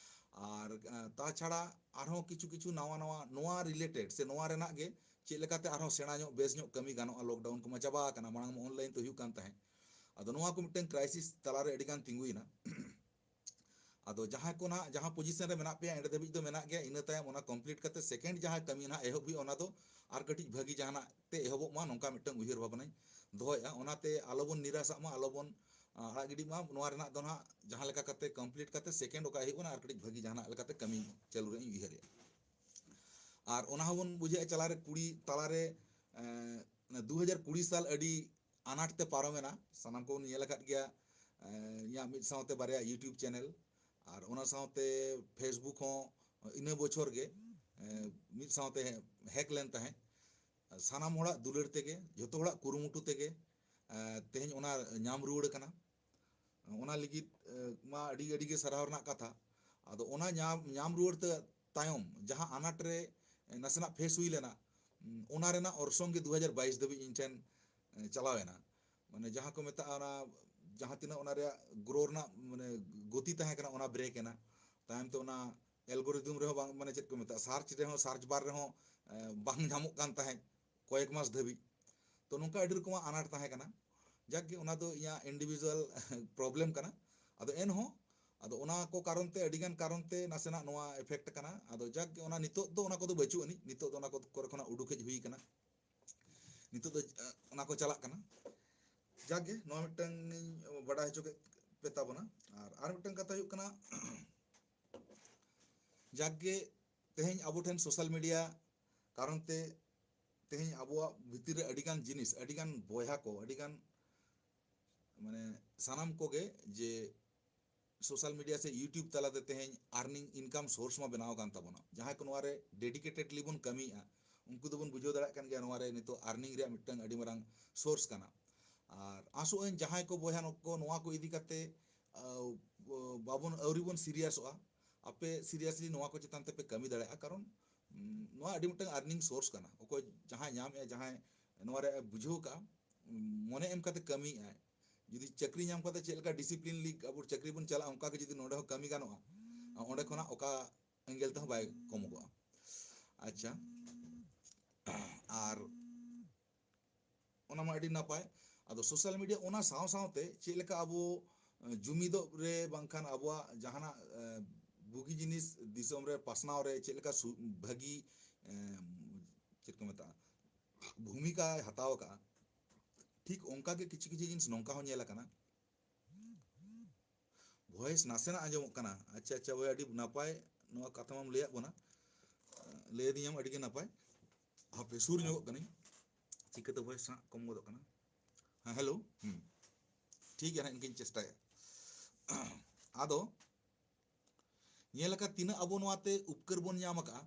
ᱟᱨ ᱛᱟᱪᱷᱟᱲᱟ ᱟᱨᱦᱚᱸ ᱠᱤᱪᱷᱩ ᱠᱤᱪᱷᱩ ᱱᱟᱣᱟ ᱱᱟᱣᱟ ᱱᱚᱣᱟ ᱨᱤᱞᱮᱴᱮᱰ ᱥᱮ ᱱᱚᱣᱟ ᱨᱮᱱᱟᱜ ᱜᱮ ᱪᱮᱫ ᱞᱮᱠᱟᱛᱮ ᱟᱨᱦᱚᱸ ᱥᱮᱬᱟ ᱧᱚᱜ ᱵᱮᱥ ᱧᱚᱜ ᱠᱟᱹᱢᱤ ᱜᱟᱱᱚᱜᱼᱟ᱾ ᱞᱚᱠᱰᱟᱣᱩᱱ ᱠᱚᱢᱟ ᱪᱟᱵᱟ ᱟᱠᱟᱱᱟ, ᱢᱟᱲᱟᱝ ᱢᱟ ᱚᱱᱞᱟᱭᱤᱱ ᱛᱮ ᱦᱩᱭᱩᱜ ᱠᱟᱱ ᱛᱟᱦᱮᱸᱫ᱾ ᱟᱫᱚ ᱱᱚᱣᱟ ᱠᱚ ᱢᱤᱫᱴᱟᱝ ᱠᱨᱟᱭᱥᱤᱥ ᱛᱟᱞᱟᱨᱮ ᱟᱹᱰᱤᱜᱟᱱ ᱛᱤᱸᱜᱩᱭᱮᱱᱟ᱾ ᱟᱫᱚ ᱡᱟᱦᱟᱸᱭ ᱠᱚ ᱱᱟᱦᱟᱜ ᱡᱟᱦᱟᱸ ᱯᱚᱡᱤᱥᱚᱱ ᱨᱮ ᱢᱮᱱᱟᱜ ᱯᱮᱭᱟ, ᱮᱸᱰᱮ ᱫᱷᱟᱹᱵᱤᱡ ᱫᱚ ᱢᱮᱱᱟᱜ ᱜᱮᱭᱟ᱾ ᱤᱱᱟᱹ ᱛᱟᱭᱚᱢ ᱚᱱᱟ ᱠᱚᱢᱯᱞᱤᱴ ᱠᱟᱛᱮ ᱥᱮᱠᱮᱱᱰ ᱡᱟᱦᱟᱸ ᱠᱟᱹᱢᱤ ᱱᱟᱦᱟᱜ ᱮᱦᱚᱵ ᱦᱩᱭᱩᱜᱼᱟ, ᱚᱱᱟ ᱫᱚ ᱟᱨ ᱠᱟᱹᱴᱤᱡ ᱵᱷᱟᱹᱜᱤ ᱡᱟᱦᱟᱱᱟᱜ ᱛᱮ ᱮᱦᱚᱵᱚᱜ ᱢᱟ, ᱱᱚᱝᱠᱟ ᱢᱤᱫᱴᱟᱝ ᱩᱭᱦᱟᱹᱨ ᱵᱷᱟᱵᱽᱱᱟᱧ ᱫᱚᱦᱚᱭᱮᱫᱼᱟ᱾ ᱚᱱᱟᱛᱮ ᱟᱞᱚᱵᱚᱱ ᱱᱤᱨᱟᱥᱟᱜ ᱢᱟ, ᱟᱞᱚᱵᱚᱱ ᱟᱲᱟᱜ ᱜᱤᱰᱤᱜ ᱢᱟ᱾ ᱱᱚᱣᱟ ᱨᱮᱱᱟᱜ ᱫᱚ ᱱᱟᱦᱟᱜ ᱡᱟᱦᱟᱸ ᱞᱮᱠᱟ ᱠᱟᱛᱮ ᱠᱚᱢᱯᱞᱤᱴ ᱠᱟᱛᱮ ᱥᱮᱠᱮᱱᱰ ᱚᱠᱟ ᱦᱩᱭᱩᱜ ᱠᱟᱱᱟ, ᱟᱨ ᱠᱟᱹᱴᱤᱡ ᱵᱷᱟᱹᱜᱤ ᱡᱟᱦᱟᱱᱟᱜ ᱞᱮᱠᱟᱛᱮ ᱠᱟᱹᱢᱤ ᱪᱟᱹᱞᱩ ᱨᱮᱭᱟᱜ ᱤᱧ ᱩᱭᱦᱟᱹᱨᱮᱫᱼᱟ᱾ ᱟᱨ ᱚᱱᱟ ᱦᱚᱸᱵᱚᱱ ᱵᱩᱡᱷᱟᱹᱣᱮᱫᱼᱟ, ᱪᱟᱞᱟᱣᱨᱮ ᱠᱩᱲᱤ ᱛᱟᱞᱟᱨᱮ ᱫᱩ ᱦᱟᱡᱟᱨ ᱠᱩᱲᱤ ᱥᱟᱞ ᱟᱹᱰᱤ ᱟᱱᱟᱴ ᱛᱮ ᱯᱟᱨᱚᱢᱮᱱᱟ᱾ ᱥᱟᱱᱟᱢ ᱠᱚᱵᱚᱱ ᱧᱮᱞ ᱟᱠᱟᱫ ᱜᱮᱭᱟ, ᱤᱧᱟᱹᱜ ᱢᱤᱫ ᱥᱟᱶᱛᱮ ᱵᱟᱨᱭᱟ YouTube ᱪᱮᱱᱮᱞ, ᱟᱨ ᱚᱱᱟ ᱥᱟᱶᱛᱮ Facebook ᱦᱚᱸ ᱤᱱᱟᱹ ᱵᱚᱪᱷᱚᱨ ᱜᱮ ᱢᱤᱫ ᱥᱟᱶᱛᱮ ᱦᱮᱠ ᱞᱮᱱ ᱛᱟᱦᱮᱸᱫ᱾ ᱥᱟᱱᱟᱢ ᱦᱚᱲᱟᱜ ᱫᱩᱞᱟᱹᱲ ᱛᱮᱜᱮ, ᱡᱷᱚᱛᱚ ᱦᱚᱲᱟᱜ ᱠᱩᱨᱩᱢᱩᱴᱩ ᱛᱮᱜᱮ ᱛᱮᱦᱮᱧ ᱚᱱᱟ ᱧᱟᱢ ᱨᱩᱣᱟᱹᱲ ᱠᱟᱱᱟ᱾ ᱚᱱᱟ ᱞᱟᱹᱜᱤᱫ ᱢᱟ ᱟᱹᱰᱤ ᱟᱹᱰᱤ ᱜᱮ ᱥᱟᱨᱦᱟᱣ ᱨᱮᱱᱟᱜ ᱠᱟᱛᱷᱟ᱾ ᱟᱫᱚ ᱚᱱᱟ ᱧᱟᱢ ᱧᱟᱢ ᱨᱩᱣᱟᱹᱲ ᱛᱮ ᱛᱟᱭᱚᱢ ᱡᱟᱦᱟᱸ ᱟᱱᱟᱴ ᱨᱮ ᱱᱟᱥᱮᱱᱟᱜ ᱯᱷᱮᱥ ᱦᱩᱭ ᱞᱮᱱᱟ, ᱚᱱᱟ ᱨᱮᱱᱟᱜ ᱚᱨᱥᱚᱝ ᱜᱮ ᱫᱩ ᱦᱟᱡᱟᱨ ᱵᱟᱭᱤᱥ ᱫᱷᱟᱹᱵᱤᱡ ᱤᱧ ᱴᱷᱮᱱ ᱪᱟᱞᱟᱣ ᱮᱱᱟ᱾ ᱢᱟᱱᱮ ᱡᱟᱦᱟᱸ ᱠᱚ ᱢᱮᱛᱟᱜᱼᱟ, ᱚᱱᱟ ᱡᱟᱦᱟᱸ ᱛᱤᱱᱟᱹᱜ ᱚᱱᱟ ᱨᱮᱭᱟᱜ ᱜᱨᱳ ᱨᱮᱱᱟᱜ ᱢᱟᱱᱮ ᱜᱚᱛᱤ ᱛᱟᱦᱮᱸ ᱠᱟᱱᱟ, ᱚᱱᱟ ᱵᱨᱮᱠ ᱮᱱᱟ᱾ ᱛᱟᱭᱚᱢ ᱛᱮ ᱚᱱᱟ ᱮᱞᱜᱳᱨᱤᱫᱷᱢ ᱨᱮᱦᱚᱸ ᱵᱟᱝ, ᱢᱟᱱᱮ ᱪᱮᱫ ᱠᱚ ᱢᱮᱛᱟᱜᱼᱟ, ᱥᱟᱨᱪ ᱨᱮᱦᱚᱸ, ᱥᱟᱨᱪ ᱵᱟᱨ ᱨᱮᱦᱚᱸ ᱵᱟᱝ ᱧᱟᱢᱚᱜ ᱠᱟᱱ ᱛᱟᱦᱮᱸᱫ ᱠᱚᱭᱮᱠ ᱢᱟᱥ ᱫᱷᱟᱹᱵᱤᱡ᱾ ᱛᱚ ᱱᱚᱝᱠᱟ ᱟᱹᱰᱤ ᱨᱚᱠᱚᱢᱟᱜ ᱟᱱᱟᱴ ᱛᱟᱦᱮᱸ ᱠᱟᱱᱟ᱾ ᱡᱟᱠ ᱜᱮ, ᱚᱱᱟ ᱫᱚ ᱤᱧᱟᱹᱜ ᱤᱱᱰᱤᱵᱷᱤᱡᱩᱣᱟᱞ ᱯᱨᱚᱵᱞᱮᱢ ᱠᱟᱱᱟ᱾ ᱟᱫᱚ ᱮᱱᱦᱚᱸ, ᱟᱫᱚ ᱚᱱᱟ ᱠᱚ ᱠᱟᱨᱚᱱ ᱛᱮ, ᱟᱹᱰᱤᱜᱟᱱ ᱠᱟᱨᱚᱱ ᱛᱮ ᱱᱟᱥᱮᱱᱟᱜ ᱱᱚᱣᱟ ᱮᱯᱷᱮᱠᱴ ᱠᱟᱱᱟ᱾ ᱟᱫᱚ ᱡᱟᱠ ᱜᱮ, ᱚᱱᱟ ᱱᱤᱛᱚᱜ ᱫᱚ ᱚᱱᱟ ᱠᱚᱫᱚ ᱵᱟᱹᱪᱩᱜ ᱟᱹᱱᱤᱡ, ᱱᱤᱛᱚᱜ ᱫᱚ ᱚᱱᱟ ᱠᱚ ᱠᱚᱨᱮ ᱠᱷᱚᱱᱟᱜ ᱩᱰᱩᱠ ᱦᱮᱡ ᱦᱩᱭ ᱠᱟᱱᱟ᱾ ᱱᱤᱛᱚᱜ ᱫᱚ ᱚᱱᱟ ᱠᱚ ᱪᱟᱞᱟᱜ ᱠᱟᱱᱟ᱾ ᱡᱟᱠ ᱜᱮ, ᱱᱚᱣᱟ ᱢᱤᱫᱴᱟᱝ ᱤᱧ ᱵᱟᱰᱟᱭ ᱦᱚᱪᱚ ᱠᱮᱫ ᱯᱮ ᱛᱟᱵᱚᱱᱟ᱾ ᱟᱨ ᱟᱨ ᱢᱤᱫᱴᱟᱝ ᱠᱟᱛᱷᱟ ᱦᱩᱭᱩᱜ ᱠᱟᱱᱟ, ᱡᱟᱠ ᱜᱮ, ᱛᱮᱦᱮᱧ ᱟᱵᱚ ᱴᱷᱮᱱ ᱥᱳᱥᱟᱞ ᱢᱤᱰᱤᱭᱟ ᱠᱟᱨᱚᱱ ᱛᱮ ᱛᱮᱦᱮᱧ ᱟᱵᱚᱣᱟᱜ ᱵᱷᱤᱛᱤᱨ ᱨᱮ ᱟᱹᱰᱤᱜᱟᱱ ᱡᱤᱱᱤᱥ, ᱟᱹᱰᱤᱜᱟᱱ ᱵᱚᱭᱦᱟ ᱠᱚ, ᱟᱹᱰᱤᱜᱟᱱ ᱢᱟᱱᱮ ᱥᱟᱱᱟᱢ ᱠᱚᱜᱮ ᱡᱮ social media ᱥᱮ YouTube ᱛᱟᱞᱟᱛᱮ ᱛᱮᱦᱮᱧ earning income source ᱢᱟ ᱵᱮᱱᱟᱣ ᱟᱠᱟᱱ ᱛᱟᱵᱚᱱᱟ᱾ ᱡᱟᱦᱟᱸᱭ ᱠᱚ ᱱᱚᱣᱟ ᱨᱮ dedicatedly ᱵᱚᱱ ᱠᱟᱹᱢᱤᱭᱮᱫᱼᱟ, ᱩᱱᱠᱩ ᱫᱚᱵᱚᱱ ᱵᱩᱡᱷᱟᱹᱣ ᱫᱟᱲᱮᱭᱟᱜ ᱠᱟᱱ ᱜᱮᱭᱟ ᱱᱚᱣᱟ ᱨᱮ ᱱᱤᱛᱚᱜ earning ᱨᱮᱭᱟᱜ ᱢᱤᱫᱴᱟᱝ ᱟᱹᱰᱤ ᱢᱟᱨᱟᱝ source ᱠᱟᱱᱟ᱾ ᱟᱨ ᱟᱥᱚᱜ ᱟᱹᱧ ᱡᱟᱦᱟᱸᱭ ᱠᱚ ᱵᱚᱭᱦᱟ ᱠᱚ ᱱᱚᱣᱟ ᱠᱚ ᱤᱫᱤ ᱠᱟᱛᱮ, ᱟ, ᱵᱟᱵᱚᱱ, ᱟᱹᱣᱨᱤ ᱵᱚᱱ seriousᱚᱜᱼᱟ, ᱟᱯᱮ seriously ᱱᱚᱣᱟ ᱠᱚ ᱪᱮᱛᱟᱱ ᱛᱮᱯᱮ ᱠᱟᱹᱢᱤ ᱫᱟᱲᱮᱭᱟᱜᱼᱟ᱾ ᱠᱟᱨᱚᱱ, ᱩᱢ, ᱱᱚᱣᱟ ᱟᱹᱰᱤ ᱢᱤᱫᱴᱟᱝ earning source ᱠᱟᱱᱟ᱾ ᱚᱠᱚᱭ ᱡᱟᱦᱟᱸᱭ ᱧᱟᱢᱮᱜᱼᱟ, ᱡᱟᱦᱟᱸᱭ ᱱᱚᱣᱟ ᱨᱮ ᱵᱩᱡᱷᱟᱹᱣ ᱠᱟᱜᱼᱟ, ᱩᱢ, ᱢᱚᱱᱮ ᱮᱢ ᱠᱟᱛᱮ ᱠᱟᱹᱢᱤᱭᱮᱜᱼᱟᱭ, ᱡᱩᱫᱤ ᱪᱟᱹᱠᱨᱤ ᱧᱟᱢ ᱠᱟᱛᱮ ᱪᱮᱫ ᱞᱮᱠᱟ disciplinely ᱟᱵᱚ ᱪᱟᱹᱠᱨᱤ ᱵᱚᱱ ᱪᱟᱞᱟᱜᱼᱟ, ᱚᱱᱠᱟ ᱜᱮ ᱡᱩᱫᱤ ᱱᱚᱰᱮ ᱦᱚᱸ ᱠᱟᱹᱢᱤ ᱜᱟᱱᱚᱜᱼᱟ, ᱚᱸᱰᱮ ᱠᱷᱚᱱᱟᱜ ᱚᱠᱟ angle ᱛᱮᱦᱚᱸ ᱵᱟᱭ ᱠᱚᱢᱚᱜᱚᱜᱼᱟ᱾ ᱟᱪᱪᱷᱟ, ᱟᱨ ᱚᱱᱟ ᱢᱟ ᱟᱹᱰᱤ ᱱᱟᱯᱟᱭ᱾ ᱟᱫᱚ social media ᱚᱱᱟ ᱥᱟᱶ ᱥᱟᱶᱛᱮ ᱪᱮᱫ ᱞᱮᱠᱟ ᱟᱵᱚ, ᱮ, ᱡᱩᱢᱤᱫᱚᱜ ᱨᱮ ᱵᱟᱝᱠᱷᱟᱱ ᱟᱵᱚᱣᱟᱜ ᱡᱟᱦᱟᱱᱟᱜ, ᱮ, ᱵᱩᱜᱤ ᱡᱤᱱᱤᱥ ᱫᱤᱥᱚᱢ ᱨᱮ ᱯᱟᱥᱱᱟᱣ ᱨᱮ ᱪᱮᱫ ᱞᱮᱠᱟ ᱥᱩ-, ᱵᱷᱟᱹᱜᱤ, ᱮ, ᱪᱮᱫ ᱠᱚ ᱢᱮᱛᱟᱜᱼᱟ, ᱵᱷᱩᱢᱤᱠᱟᱭ ᱦᱟᱛᱟᱣ ᱟᱠᱟᱫᱼᱟ, ᱴᱷᱤᱠ ᱚᱱᱠᱟ ᱜᱮ ᱠᱤᱪᱷᱩ ᱠᱤᱪᱷᱩ ᱡᱤᱱᱤᱥ ᱱᱚᱝᱠᱟ ᱦᱚᱸ ᱧᱮᱞ ᱟᱠᱟᱱᱟ᱾ Voice ᱱᱟᱥᱮᱱᱟᱜ ᱟᱸᱡᱚᱢᱚᱜ ᱠᱟᱱᱟ᱾ ᱟᱪᱪᱷᱟ, ᱟᱪᱪᱷᱟ, ᱦᱳᱭ, ᱟᱹᱰᱤ ᱱᱟᱯᱟᱭ ᱱᱚᱣᱟ ᱠᱟᱛᱷᱟ ᱢᱟᱢ ᱞᱟᱹᱭᱟᱫ ᱵᱚᱱᱟ, ᱞᱟᱹᱭ ᱟᱹᱫᱤᱧᱟᱢ, ᱟᱹᱰᱤ ᱜᱮ ᱱᱟᱯᱟᱭ᱾ ᱦᱟᱯᱮ, ᱥᱩᱨ ᱧᱚᱜᱚᱜ ᱠᱟᱹᱱᱟᱹᱧ, ᱪᱤᱠᱟᱹᱛᱮ voice ᱦᱟᱸᱜ ᱠᱚᱢ ᱜᱚᱫᱚᱜ ᱠᱟᱱᱟ᱾ ᱦᱮᱸ, hello᱾ ᱦᱩᱸ, ᱴᱷᱤᱠ ᱜᱮᱭᱟ, ᱦᱟᱸᱜ ᱤᱱᱠᱟᱹᱧ ᱪᱮᱥᱴᱟᱭᱟ᱾ ᱟᱫᱚ ᱧᱮᱞ ᱟᱠᱟᱫ, ᱛᱤᱱᱟᱹᱜ ᱟᱵᱚ ᱱᱚᱣᱟᱛᱮ ᱩᱯᱠᱟᱹᱨ ᱵᱚᱱ ᱧᱟᱢ ᱟᱠᱟᱫᱼᱟ,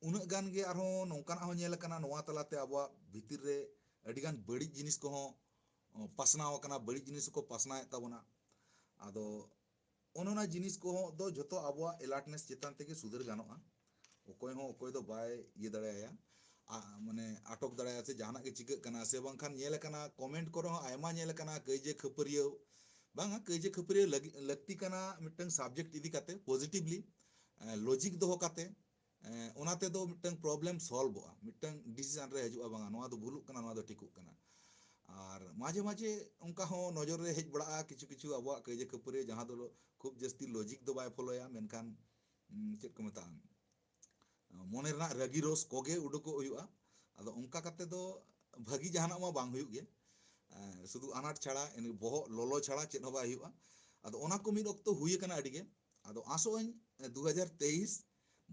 ᱩᱱᱟᱹᱜ ᱜᱟᱱ ᱜᱮ ᱟᱨᱦᱚᱸ ᱱᱚᱝᱠᱟᱱᱟᱜ ᱦᱚᱸ ᱧᱮᱞ ᱟᱠᱟᱱᱟ, ᱱᱚᱣᱟ ᱛᱟᱞᱟᱛᱮ ᱟᱵᱚᱣᱟᱜ ᱵᱷᱤᱛᱤᱨ ᱨᱮ ᱟᱹᱰᱤᱜᱟᱱ ᱵᱟᱹᱲᱤᱡ ᱡᱤᱱᱤᱥ ᱠᱚᱦᱚᱸ, ᱚ, ᱯᱟᱥᱱᱟᱣ ᱟᱠᱟᱱᱟ, ᱵᱟᱹᱲᱤᱡ ᱡᱤᱱᱤᱥ ᱠᱚ ᱯᱟᱥᱱᱟᱣᱮᱫ ᱛᱟᱵᱚᱱᱟ᱾ ᱟᱫᱚ ᱚᱱ ᱚᱱᱟ ᱡᱤᱱᱤᱥ ᱠᱚᱦᱚᱸ ᱫᱚ ᱡᱷᱚᱛᱚ ᱟᱵᱚᱣᱟᱜ alertness ᱪᱮᱛᱟᱱ ᱛᱮᱜᱮ ᱥᱩᱫᱷᱟᱹᱨ ᱜᱟᱱᱚᱜᱼᱟ᱾ ᱚᱠᱚᱭ ᱦᱚᱸ ᱚᱠᱚᱭ ᱫᱚ ᱵᱟᱭ ᱤᱭᱟᱹ ᱫᱟᱲᱮᱭᱟᱭᱟ, ᱟ, ᱢᱟᱱᱮ ᱟᱴᱚᱠ ᱫᱟᱲᱮᱭᱟᱭᱟ ᱥᱮ ᱡᱟᱦᱟᱱᱟᱜ ᱜᱮ ᱪᱤᱠᱟᱹᱜ ᱠᱟᱱᱟ, ᱥᱮ ᱵᱟᱝᱠᱷᱟᱱ ᱧᱮᱞ ᱟᱠᱟᱱᱟ comment ᱠᱚᱨᱮ ᱦᱚᱸ ᱟᱭᱢᱟ ᱧᱮᱞ ᱟᱠᱟᱱᱟ ᱠᱟᱹᱭᱡᱟᱹ ᱠᱷᱟᱹᱯᱟᱹᱨᱤᱭᱟᱹᱣ᱾ ᱵᱟᱝᱟ, ᱠᱟᱹᱭᱡᱟᱹ ᱠᱷᱟᱹᱯᱟᱹᱨᱤᱭᱟᱹᱣ ᱞᱟᱹᱜᱤ-, ᱞᱟᱹᱠᱛᱤ ᱠᱟᱱᱟ ᱢᱤᱫᱴᱟᱝ subject ᱤᱫᱤ ᱠᱟᱛᱮ positively, ᱮ, logic ᱫᱚᱦᱚ ᱠᱟᱛᱮ, ᱮ, ᱚᱱᱟ ᱛᱮᱫᱚ ᱢᱤᱫᱴᱟᱝ problem solveᱚᱜᱼᱟ, ᱢᱤᱫᱴᱟᱝ decision ᱨᱮ ᱦᱤᱡᱩᱜᱼᱟ, ᱵᱟᱝᱟ ᱱᱚᱣᱟ ᱫᱚ ᱵᱷᱩᱞᱩᱜ ᱠᱟᱱᱟ, ᱱᱚᱣᱟ ᱫᱚ ᱴᱷᱤᱠᱚᱜ ᱠᱟᱱᱟ᱾ ᱟᱨ ᱢᱟᱡᱷᱮ ᱢᱟᱡᱷᱮ ᱚᱱᱠᱟ ᱦᱚᱸ ᱱᱚᱡᱚᱨ ᱨᱮ ᱦᱮᱡ ᱵᱟᱲᱟᱜᱼᱟ ᱠᱤᱪᱷᱩ ᱠᱤᱪᱷᱩ ᱟᱵᱚᱣᱟᱜ ᱠᱟᱹᱭᱡᱟᱹ ᱠᱷᱟᱹᱯᱟᱹᱨᱤᱭᱟᱹ, ᱡᱟᱦᱟᱸ ᱫᱚ ᱠᱷᱩᱵ ᱡᱟᱹᱥᱛᱤ logic ᱫᱚ ᱵᱟᱭ followᱭᱟ, ᱢᱮᱱᱠᱷᱟᱱ, ᱩᱢ, ᱪᱮᱫ ᱠᱚ ᱢᱮᱛᱟᱜᱼᱟ, ᱢᱚᱱᱮ ᱨᱮᱱᱟᱜ ᱨᱟᱹᱜᱤ ᱨᱳᱥ ᱠᱚᱜᱮ ᱩᱰᱩᱠᱚᱜ ᱦᱩᱭᱩᱜᱼᱟ᱾ ᱟᱫᱚ ᱚᱱᱠᱟ ᱠᱟᱛᱮ ᱫᱚ ᱵᱷᱟᱹᱜᱤ ᱡᱟᱦᱟᱱᱟᱜ ᱢᱟ ᱵᱟᱝ ᱦᱩᱭᱩᱜ ᱜᱮ, ᱮᱸ, ᱥᱩᱫᱷᱩ ᱟᱱᱟᱴ ᱪᱷᱟᱲᱟ, ᱮᱱᱮ ᱵᱚᱦᱚᱜ ᱞᱚᱞᱚ ᱪᱷᱟᱲᱟ ᱪᱮᱫ ᱦᱚᱸ ᱵᱟᱭ ᱦᱩᱭᱩᱜᱼᱟ᱾ ᱟᱫᱚ ᱚᱱᱟ ᱠᱚ ᱢᱤᱫ ᱚᱠᱛᱚ ᱦᱩᱭ ᱟᱠᱟᱱᱟ ᱟᱹᱰᱤ ᱜᱮ᱾ ᱟᱫᱚ ᱟᱥᱚᱜ ᱟᱹᱧ, ᱮ, ᱫᱩ ᱦᱟᱡᱟᱨ ᱛᱮᱭᱤᱥ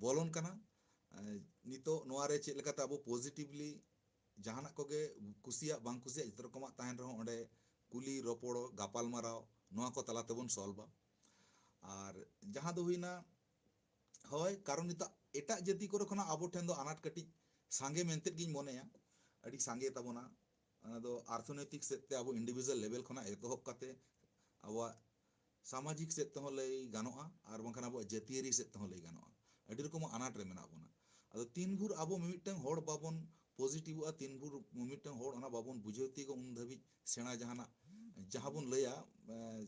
ᱵᱚᱞᱚᱱ ᱠᱟᱱᱟ, ᱮ, ᱱᱤᱛᱚᱜ ᱱᱚᱣᱟ ᱨᱮ ᱪᱮᱫ ᱞᱮᱠᱟᱛᱮ ᱟᱵᱚ positively ᱡᱟᱦᱟᱱᱟᱜ ᱠᱚᱜᱮ ᱠᱩᱥᱤᱭᱟᱜ ᱵᱟᱝ ᱠᱩᱥᱤᱭᱟᱜ ᱡᱚᱛᱚ ᱨᱚᱠᱚᱢᱟᱜ ᱛᱟᱦᱮᱱ ᱨᱮᱦᱚᱸ ᱚᱸᱰᱮ ᱠᱩᱞᱤ ᱨᱚᱯᱚᱲ ᱜᱟᱯᱟᱞ ᱢᱟᱨᱟᱣ ᱱᱚᱣᱟ ᱠᱚ ᱛᱟᱞᱟ ᱛᱮᱵᱚᱱ solveᱟ᱾ ᱟᱨ ᱡᱟᱦᱟᱸ ᱫᱚ ᱦᱩᱭᱱᱟ, ᱦᱳᱭ, ᱠᱟᱨᱚᱱ ᱱᱤᱛᱚᱜ ᱮᱴᱟᱜ ᱡᱟᱹᱛᱤ ᱠᱚᱨᱮ ᱠᱷᱚᱱᱟᱜ ᱟᱵᱚ ᱴᱷᱮᱱ ᱫᱚ ᱟᱱᱟᱴ ᱠᱟᱹᱴᱤᱡ ᱥᱟᱸᱜᱮ ᱢᱮᱱᱛᱮ ᱜᱤᱧ ᱢᱚᱱᱮᱭᱟ, ᱟᱹᱰᱤ ᱥᱟᱸᱜᱮ ᱛᱟᱵᱚᱱᱟ᱾ ᱚᱱᱟ ᱫᱚ ᱟᱨᱛᱷᱚᱱᱳᱭᱛᱤᱠ ᱥᱮᱫ ᱛᱮ ᱟᱵᱚ individual level ᱠᱷᱚᱱᱟᱜ ᱮᱛᱚᱦᱚᱵ ᱠᱟᱛᱮ ᱟᱵᱚᱣᱟᱜ ᱥᱟᱢᱟᱡᱤᱠ ᱥᱮᱫ ᱛᱮᱦᱚᱸ ᱞᱟᱹᱭ ᱜᱟᱱᱚᱜᱼᱟ, ᱟᱨ ᱵᱟᱝᱠᱷᱟᱱ ᱟᱵᱚᱣᱟᱜ ᱡᱟᱹᱛᱤᱭᱟᱹᱨᱤ ᱥᱮᱫ ᱛᱮᱦᱚᱸ ᱞᱟᱹᱭ ᱜᱟᱱᱚᱜᱼᱟ᱾ ᱟᱹᱰᱤ ᱨᱚᱠᱚᱢᱟᱜ ᱟᱱᱟᱴ ᱨᱮ ᱢᱮᱱᱟᱜ ᱵᱚᱱᱟ᱾ ᱟᱫᱚ ᱛᱤᱱ ᱵᱷᱳᱨ ᱟᱵᱚ ᱢᱤᱢᱤᱫᱴᱟᱝ ᱦᱚᱲ ᱵᱟᱵᱚᱱ ᱯᱚᱡᱤᱴᱤᱵᱷᱚᱜᱼᱟ, ᱛᱤᱱ ᱵᱷᱳᱨ ᱢᱤᱢᱤᱫᱴᱟᱝ ᱦᱚᱲ ᱚᱱᱟ ᱵᱟᱵᱚᱱ ᱵᱩᱡᱷᱟᱹᱣ ᱛᱤᱭᱳᱜᱟ, ᱩᱱ ᱫᱷᱟᱹᱵᱤᱡ ᱥᱮᱬᱟ ᱡᱟᱦᱟᱱᱟᱜ, ᱡᱟᱦᱟᱸ ᱵᱚᱱ ᱞᱟᱹᱭᱟ, ᱮᱸ,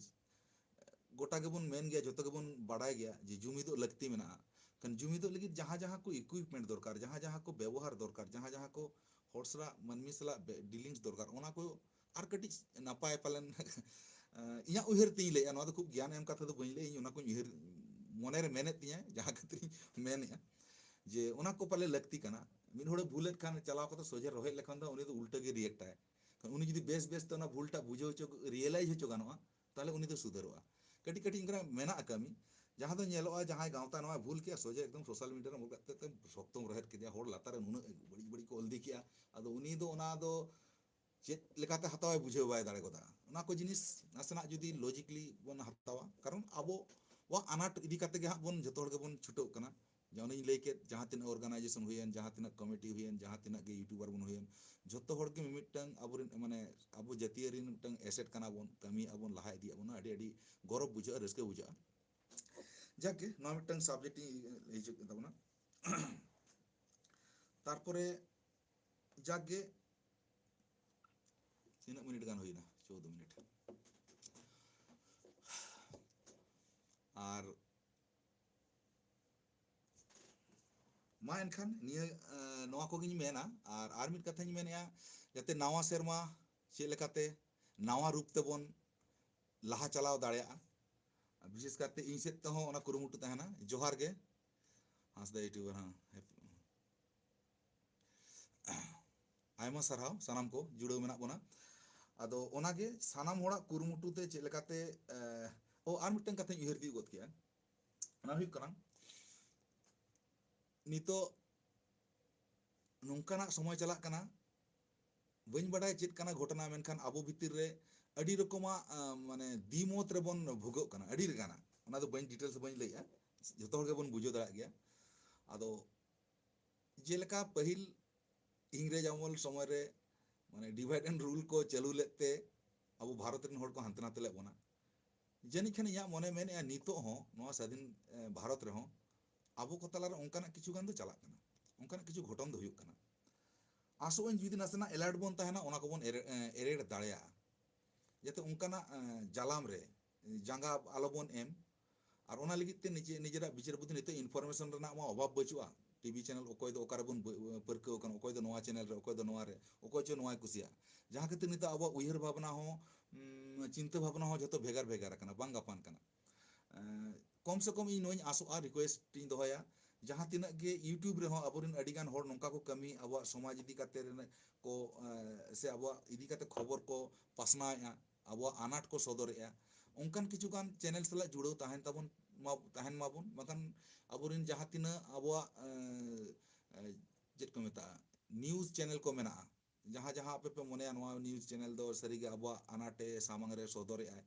ᱜᱚᱴᱟ ᱜᱮᱵᱚᱱ ᱢᱮᱱ ᱜᱮᱭᱟ, ᱡᱚᱛᱚ ᱜᱮᱵᱚᱱ ᱵᱟᱲᱟᱭ ᱜᱮᱭᱟ ᱡᱮ ᱡᱩᱢᱤᱫᱚᱜ ᱞᱟᱹᱠᱛᱤ ᱢᱮᱱᱟᱜᱼᱟ᱾ ᱠᱷᱟᱱ ᱡᱩᱢᱤᱫᱚᱜ ᱞᱟᱹᱜᱤᱫ ᱡᱟᱦᱟᱸ ᱡᱟᱦᱟᱸ ᱠᱚ equipment ᱫᱚᱨᱠᱟᱨ, ᱡᱟᱦᱟᱸ ᱡᱟᱦᱟᱸ ᱠᱚ ᱵᱮᱵᱚᱦᱟᱨ ᱫᱚᱨᱠᱟᱨ, ᱡᱟᱦᱟᱸ ᱡᱟᱦᱟᱸ ᱠᱚ ᱦᱚᱲ ᱥᱟᱞᱟᱜ, ᱢᱟᱹᱱᱢᱤ ᱥᱟᱞᱟᱜ ᱵᱮ-, dealings ᱫᱚᱨᱠᱟᱨ, ᱚᱱᱟ ᱠᱚ ᱟᱨ ᱠᱟᱹᱴᱤᱡ ᱱᱟᱯᱟᱭ ᱯᱟᱞᱮᱱ, ᱤᱧᱟᱹᱜ ᱩᱭᱦᱟᱹᱨ ᱛᱤᱧ ᱞᱟᱹᱭᱮᱜᱼᱟ, ᱱᱚᱣᱟ ᱫᱚ ᱠᱷᱩᱵ ᱜᱮᱭᱟᱱ ᱮᱢ ᱠᱟᱛᱷᱟ ᱫᱚ ᱵᱟᱹᱧ ᱞᱟᱹᱭᱟ, ᱤᱧ ᱚᱱᱟ ᱠᱚᱧ ᱩᱭᱦᱟᱹᱨ, ᱢᱚᱱᱮᱨᱮ ᱢᱮᱱᱮᱫ ᱛᱤᱧᱟᱹ, ᱡᱟᱦᱟᱸ ᱠᱷᱟᱹᱛᱤᱨ ᱤᱧ ᱢᱮᱱᱮᱜᱼᱟ ᱡᱮ ᱚᱱᱟ ᱠᱚ ᱯᱟᱞᱮ ᱞᱟᱹᱠᱛᱤ ᱠᱟᱱᱟ᱾ ᱢᱤᱫ ᱦᱚᱲᱮ ᱵᱷᱩᱞᱮᱫ ᱠᱷᱟᱱ, ᱪᱟᱞᱟᱣ ᱠᱟᱛᱮ ᱥᱚᱡᱷᱮ ᱨᱚᱦᱮᱫ ᱞᱮᱠᱷᱟᱱ ᱫᱚ ᱩᱱᱤ ᱫᱚ ᱩᱞᱴᱟᱹ ᱜᱮ react ᱟᱭ᱾ ᱠᱷᱟᱱ ᱩᱱᱤ ᱡᱩᱫᱤ ᱵᱮᱥ ᱵᱮᱥ ᱛᱮ ᱚᱱᱟ ᱵᱷᱩᱞᱴᱟᱜ ᱵᱩᱡᱷᱟᱹᱣ ᱦᱚᱪᱚ, realise ᱦᱚᱪᱚ ᱜᱟᱱᱚᱜᱼᱟ, ᱛᱟᱦᱞᱮ ᱩᱱᱤ ᱫᱚ ᱥᱩᱫᱷᱟᱹᱨᱚᱜᱼᱟ᱾ ᱠᱟᱹᱴᱤᱡ ᱠᱟᱹᱴᱤᱡ ᱚᱱᱠᱟᱱᱟᱜ ᱢᱮᱱᱟᱜᱼᱟ ᱠᱟᱹᱢᱤ, ᱡᱟᱦᱟᱸ ᱫᱚ ᱧᱮᱞᱚᱜᱼᱟ, ᱡᱟᱦᱟᱸᱭ ᱜᱟᱶᱛᱟ ᱱᱚᱣᱟᱭ ᱵᱷᱩᱞ ᱠᱮᱜᱼᱟ, ᱥᱚᱡᱷᱮ ᱮᱠᱫᱚᱢ social media ᱨᱮ ᱚᱞ ᱠᱟᱛᱮ ᱛᱮ ᱥᱚᱠᱛᱚᱢ ᱨᱚᱦᱮᱫ ᱠᱮᱫᱮᱭᱟ, ᱦᱚᱲ ᱞᱟᱛᱟᱨ ᱨᱮ ᱱᱩᱱᱟᱹᱜ ᱵᱟᱹᱲᱤᱡ ᱵᱟᱹᱲᱤᱡ ᱠᱚ ᱚᱞ ᱤᱫᱤ ᱠᱮᱜᱼᱟ᱾ ᱟᱫᱚ ᱩᱱᱤ ᱫᱚ ᱚᱱᱟ ᱫᱚ ᱪᱮᱫ ᱞᱮᱠᱟᱛᱮ ᱦᱟᱛᱟᱣᱟᱭ ᱵᱩᱡᱷᱟᱹᱣ ᱵᱟᱭ ᱫᱟᱲᱮ ᱜᱚᱫᱟ᱾ ᱚᱱᱟ ᱠᱚ ᱡᱤᱱᱤᱥ ᱱᱟᱥᱮᱱᱟᱜ ᱡᱩᱫᱤ logically ᱵᱚᱱ ᱦᱟᱛᱟᱣᱟ, ᱠᱟᱨᱚᱱ ᱟᱵᱚᱣᱟᱜ ᱟᱱᱟᱴ ᱤᱫᱤ ᱠᱟᱛᱮ ᱜᱮ ᱦᱟᱸᱜ ᱵᱚᱱ ᱡᱚᱛᱚ ᱦᱚᱲ ᱜᱮᱵᱚᱱ ᱪᱷᱩᱴᱟᱹᱜ ᱠᱟᱱᱟ᱾ ᱡᱮ ᱚᱱᱮᱧ ᱞᱟᱹᱭ ᱠᱮᱫ, ᱡᱟᱦᱟᱸ ᱛᱤᱱᱟᱹᱜ organisation ᱦᱩᱭᱮᱱ, ᱡᱟᱦᱟᱸ ᱛᱤᱱᱟᱹᱜ committee ᱦᱩᱭᱮᱱ, ᱡᱟᱦᱟᱸ ᱛᱤᱱᱟᱹᱜ ᱜᱮ YouTuber ᱵᱚᱱ ᱦᱩᱭᱮᱱ, ᱡᱚᱛᱚ ᱦᱚᱲ ᱜᱮ ᱢᱤᱢᱤᱫᱴᱟᱝ ᱟᱵᱚᱨᱮᱱ, ᱢᱟᱱᱮ, ᱟᱵᱚ ᱡᱟᱹᱛᱤᱭᱟᱹᱨᱤ ᱨᱮᱱ ᱢᱤᱫᱴᱟᱝ asset ᱠᱟᱱᱟ ᱵᱚᱱ, ᱠᱟᱹᱢᱤᱭᱮᱜᱼᱟ ᱵᱚᱱ, ᱞᱟᱦᱟ ᱤᱫᱤᱭᱮᱜᱼᱟ ᱵᱚᱱ, ᱟᱹᱰᱤ, ᱟᱹᱰᱤ ᱜᱚᱨᱚᱵᱽ ᱵᱩᱡᱷᱟᱹᱜᱼᱟ, ᱨᱟᱹᱥᱠᱟᱹ ᱵᱩᱡᱷᱟᱹᱜᱼᱟ᱾ ᱡᱟᱠ ᱜᱮ, ᱱᱚᱣᱟ ᱢᱤᱫᱴᱟᱝ subject ᱤᱧ ᱦᱤᱡᱩᱜ ᱠᱟᱱ ᱛᱟᱵᱚᱱᱟ᱾ ᱛᱟᱨᱯᱚᱨᱮ ᱡᱟᱠ ᱜᱮ, ᱛᱤᱱᱟᱹᱜ ᱢᱤᱱᱤᱴ ᱜᱟᱱ ᱦᱩᱭᱱᱟ? ᱪᱳᱫᱽᱫᱳ ᱢᱤᱱᱤᱴ᱾ ᱟᱨ ᱢᱟ ᱮᱱᱠᱷᱟᱱ ᱱᱤᱭᱟᱹ, ᱮᱸ, ᱱᱚᱣᱟ ᱠᱚᱜᱮᱧ ᱢᱮᱱᱟ᱾ ᱟᱨ, ᱟᱨ ᱢᱤᱫ ᱠᱟᱛᱷᱟᱧ ᱢᱮᱱᱮᱫᱼᱟ, ᱡᱟᱛᱮ ᱱᱟᱣᱟ ᱥᱮᱨᱢᱟ ᱪᱮᱫ ᱞᱮᱠᱟᱛᱮ ᱱᱟᱣᱟ ᱨᱩᱯ ᱛᱮᱵᱚᱱ ᱞᱟᱦᱟ ᱪᱟᱞᱟᱣ ᱫᱟᱲᱮᱭᱟᱜᱼᱟ᱾ ᱵᱤᱥᱮᱥ ᱠᱟᱛᱮ ᱤᱧ ᱥᱮᱫ ᱛᱮᱦᱚᱸ ᱚᱱᱟ ᱠᱩᱨᱩᱢᱩᱴᱩ ᱛᱟᱦᱮᱱᱟ᱾ ᱡᱚᱦᱟᱨ ᱜᱮ ᱦᱟᱸᱥᱫᱟ YouTuber, ᱦᱮᱸ᱾ ᱟᱭᱢᱟ ᱥᱟᱨᱦᱟᱣ ᱥᱟᱱᱟᱢ ᱠᱚ ᱡᱩᱲᱟᱹᱣ ᱢᱮᱱᱟᱜ ᱵᱚᱱᱟ᱾ ᱟᱫᱚ ᱚᱱᱟᱜᱮ ᱥᱟᱱᱟᱢ ᱦᱚᱲᱟᱜ ᱠᱩᱨᱩᱢᱩᱴᱩ ᱛᱮ ᱪᱮᱫ ᱞᱮᱠᱟᱛᱮ, ᱮ, ᱚ, ᱟᱨ ᱢᱤᱫᱴᱟᱝ ᱠᱟᱛᱷᱟᱧ ᱩᱭᱦᱟᱹᱨ ᱛᱤᱭᱳᱜ ᱜᱚᱫ ᱠᱮᱜᱼᱟ᱾ ᱚᱱᱟ ᱦᱩᱭᱩᱜ ᱠᱟᱱᱟ, ᱱᱤᱛᱚᱜ ᱱᱚᱝᱠᱟᱱᱟᱜ ᱥᱚᱢᱚᱭ ᱪᱟᱞᱟᱜ ᱠᱟᱱᱟ, ᱵᱟᱹᱧ ᱵᱟᱰᱟᱭᱟ ᱪᱮᱫ ᱠᱟᱱᱟ ᱜᱷᱚᱴᱚᱱᱟ, ᱢᱮᱱᱠᱷᱟᱱ ᱟᱵᱚ ᱵᱷᱤᱛᱤᱨ ᱨᱮ ᱟᱹᱰᱤ ᱨᱚᱠᱚᱢᱟᱜ, ᱟ, ᱢᱟᱱᱮ, ᱫᱤᱢᱚᱛ ᱨᱮᱵᱚᱱ ᱵᱷᱩᱜᱟᱹᱜ ᱠᱟᱱᱟ, ᱟᱹᱰᱤ ᱞᱮᱠᱟᱱᱟᱜ᱾ ᱚᱱᱟ ᱫᱚ ᱵᱟᱹᱧ, details ᱵᱟᱹᱧ ᱞᱟᱹᱭᱮᱜᱼᱟ, ᱡᱚᱛᱚ ᱦᱚᱲ ᱜᱮᱵᱚᱱ ᱵᱩᱡᱷᱟᱹᱣ ᱫᱟᱲᱮᱭᱟᱜ ᱜᱮᱭᱟ᱾ ᱟᱫᱚ ᱡᱮᱞᱮᱠᱟ ᱯᱟᱹᱦᱤᱞ ᱤᱝᱨᱮᱡᱽ ᱟᱢᱚᱞ ᱥᱚᱢᱚᱭ ᱨᱮ ᱢᱟᱱᱮ divide and rule ᱠᱚ ᱪᱟᱹᱞᱩ ᱞᱮᱫ ᱛᱮ ᱟᱵᱚ ᱵᱷᱟᱨᱚᱛ ᱨᱮᱱ ᱦᱚᱲ ᱠᱚ ᱦᱟᱱᱛᱮ ᱱᱟᱛᱮ ᱞᱮᱫ ᱵᱚᱱᱟ, ᱡᱟᱹᱱᱤᱡ ᱠᱷᱟᱱ ᱤᱧᱟᱹᱜ ᱢᱚᱱᱮ ᱢᱮᱱᱮᱫᱼᱟ ᱱᱤᱛᱚᱜ ᱦᱚᱸ ᱱᱚᱣᱟ ᱥᱟᱹᱫᱷᱤᱱ, ᱮ, ᱵᱷᱟᱨᱚᱛ ᱨᱮᱦᱚᱸ ᱟᱵᱚ ᱠᱚ ᱛᱟᱞᱟᱨᱮ ᱚᱱᱠᱟᱱᱟᱜ ᱠᱤᱪᱷᱩ ᱜᱟᱱ ᱫᱚ ᱪᱟᱞᱟᱜ ᱠᱟᱱᱟ, ᱚᱱᱠᱟᱱᱟᱜ ᱠᱤᱪᱷᱩ ᱜᱷᱚᱴᱚᱱ ᱫᱚ ᱦᱩᱭᱩᱜ ᱠᱟᱱᱟ᱾ ᱟᱥᱚᱜ ᱟᱹᱧ ᱡᱩᱫᱤ ᱱᱟᱥᱮᱱᱟᱜ alert ᱵᱚᱱ ᱛᱟᱦᱮᱱᱟ, ᱚᱱᱟ ᱠᱚᱵᱚᱱ ᱮᱨᱮ-, ᱮ, ᱮᱨᱮᱲ ᱫᱟᱲᱮᱭᱟᱜᱼᱟ, ᱡᱟᱛᱮ ᱚᱱᱠᱟᱱᱟᱜ, ᱮ, ᱡᱟᱞᱟᱢ ᱨᱮ ᱡᱟᱸᱜᱟ ᱟᱞᱚᱵᱚᱱ ᱮᱢ᱾ ᱟᱨ ᱚᱱᱟ ᱞᱟᱹᱜᱤᱫ ᱛᱮ ᱱᱤᱡᱮ, ᱱᱤᱡᱮᱨᱟᱜ ᱵᱤᱪᱟᱹᱨ ᱵᱩᱫᱽᱫᱷᱤ, ᱱᱤᱛᱚᱜ information ᱨᱮᱱᱟᱜ ᱢᱟ ᱚᱵᱷᱟᱵᱽ ᱵᱟᱹᱪᱩᱜᱼᱟ᱾ TV channel ᱚᱠᱚᱭ ᱫᱚ ᱚᱠᱟ ᱨᱮᱵᱚᱱ ᱵᱟᱹ-, ᱯᱟᱹᱨᱠᱟᱹᱣ ᱟᱠᱟᱱᱟ, ᱚᱠᱚᱭ ᱫᱚ ᱱᱚᱣᱟ channel ᱨᱮ, ᱚᱠᱚᱭ ᱫᱚ ᱱᱚᱣᱟ ᱨᱮ, ᱚᱠᱚᱭ ᱪᱚ ᱱᱚᱣᱟᱭ ᱠᱩᱥᱤᱭᱟᱜᱼᱟ᱾ ᱡᱟᱦᱟᱸ ᱠᱷᱟᱹᱛᱤᱨ ᱱᱤᱛᱚᱜ ᱟᱵᱚᱣᱟᱜ ᱩᱭᱦᱟᱹᱨ ᱵᱷᱟᱵᱽᱱᱟ ᱦᱚᱸ, ᱩᱢ, ᱪᱤᱱᱛᱟᱹ ᱵᱷᱟᱵᱽᱱᱟ ᱦᱚᱸ ᱡᱷᱚᱛᱚ ᱵᱷᱮᱜᱟᱨ ᱵᱷᱮᱜᱟᱨ ᱟᱠᱟᱱᱟ, ᱵᱟᱝ ᱜᱟᱯᱟᱱ ᱠᱟᱱᱟ᱾ ᱮᱸ, ᱠᱚᱢ ᱥᱮ ᱠᱚᱢ ᱤᱧ ᱱᱚᱣᱟᱧ ᱟᱥᱚᱜᱼᱟ, request ᱤᱧ ᱫᱚᱦᱚᱭᱟ, ᱡᱟᱦᱟᱸ ᱛᱤᱱᱟᱹᱜ ᱜᱮ YouTube ᱨᱮᱦᱚᱸ ᱟᱵᱚᱨᱮᱱ ᱟᱹᱰᱤᱜᱟᱱ ᱦᱚᱲ ᱱᱚᱝᱠᱟ ᱠᱚ ᱠᱟᱹᱢᱤ, ᱟᱵᱚᱣᱟᱜ ᱥᱚᱢᱟᱡᱽ ᱤᱫᱤ ᱠᱟᱛᱮ ᱨᱮᱱᱟᱜ ᱠᱚ, ᱮᱸ, ᱥᱮ ᱟᱵᱚᱣᱟᱜ ᱤᱫᱤ ᱠᱟᱛᱮ ᱠᱷᱚᱵᱚᱨ ᱠᱚ ᱯᱟᱥᱱᱟᱣᱮᱫᱼᱟ, ᱟᱵᱚᱣᱟᱜ ᱟᱱᱟᱴ ᱠᱚ ᱥᱚᱫᱚᱨᱮᱫᱼᱟ, ᱚᱱᱠᱟᱱ ᱠᱤᱪᱷᱩ ᱜᱟᱱ channel ᱥᱟᱞᱟᱜ ᱡᱩᱲᱟᱹᱣ ᱛᱟᱦᱮᱱ ᱛᱟᱵᱚᱱ ᱢᱟ, ᱛᱟᱦᱮᱱ ᱢᱟᱵᱚᱱ, ᱵᱟᱠᱷᱟᱱ ᱟᱵᱚᱨᱮᱱ ᱡᱟᱦᱟᱸ ᱛᱤᱱᱟᱹᱜ ᱟᱵᱚᱣᱟᱜ, ᱮᱸ, ᱮᱸ, ᱪᱮᱫ ᱠᱚ ᱢᱮᱛᱟᱜᱼᱟ, news channel ᱠᱚ ᱢᱮᱱᱟᱜᱼᱟ, ᱡᱟᱦᱟᱸ ᱡᱟᱦᱟᱸ ᱟᱯᱮ ᱯᱮ ᱢᱚᱱᱮᱭᱟ ᱱᱚᱣᱟ news channel ᱫᱚ ᱥᱟᱹᱨᱤᱜᱮ ᱟᱵᱚᱣᱟᱜ ᱟᱱᱟᱴᱮ ᱥᱟᱢᱟᱝ ᱨᱮ ᱥᱚᱫᱚᱨᱮᱫᱼᱟᱭ,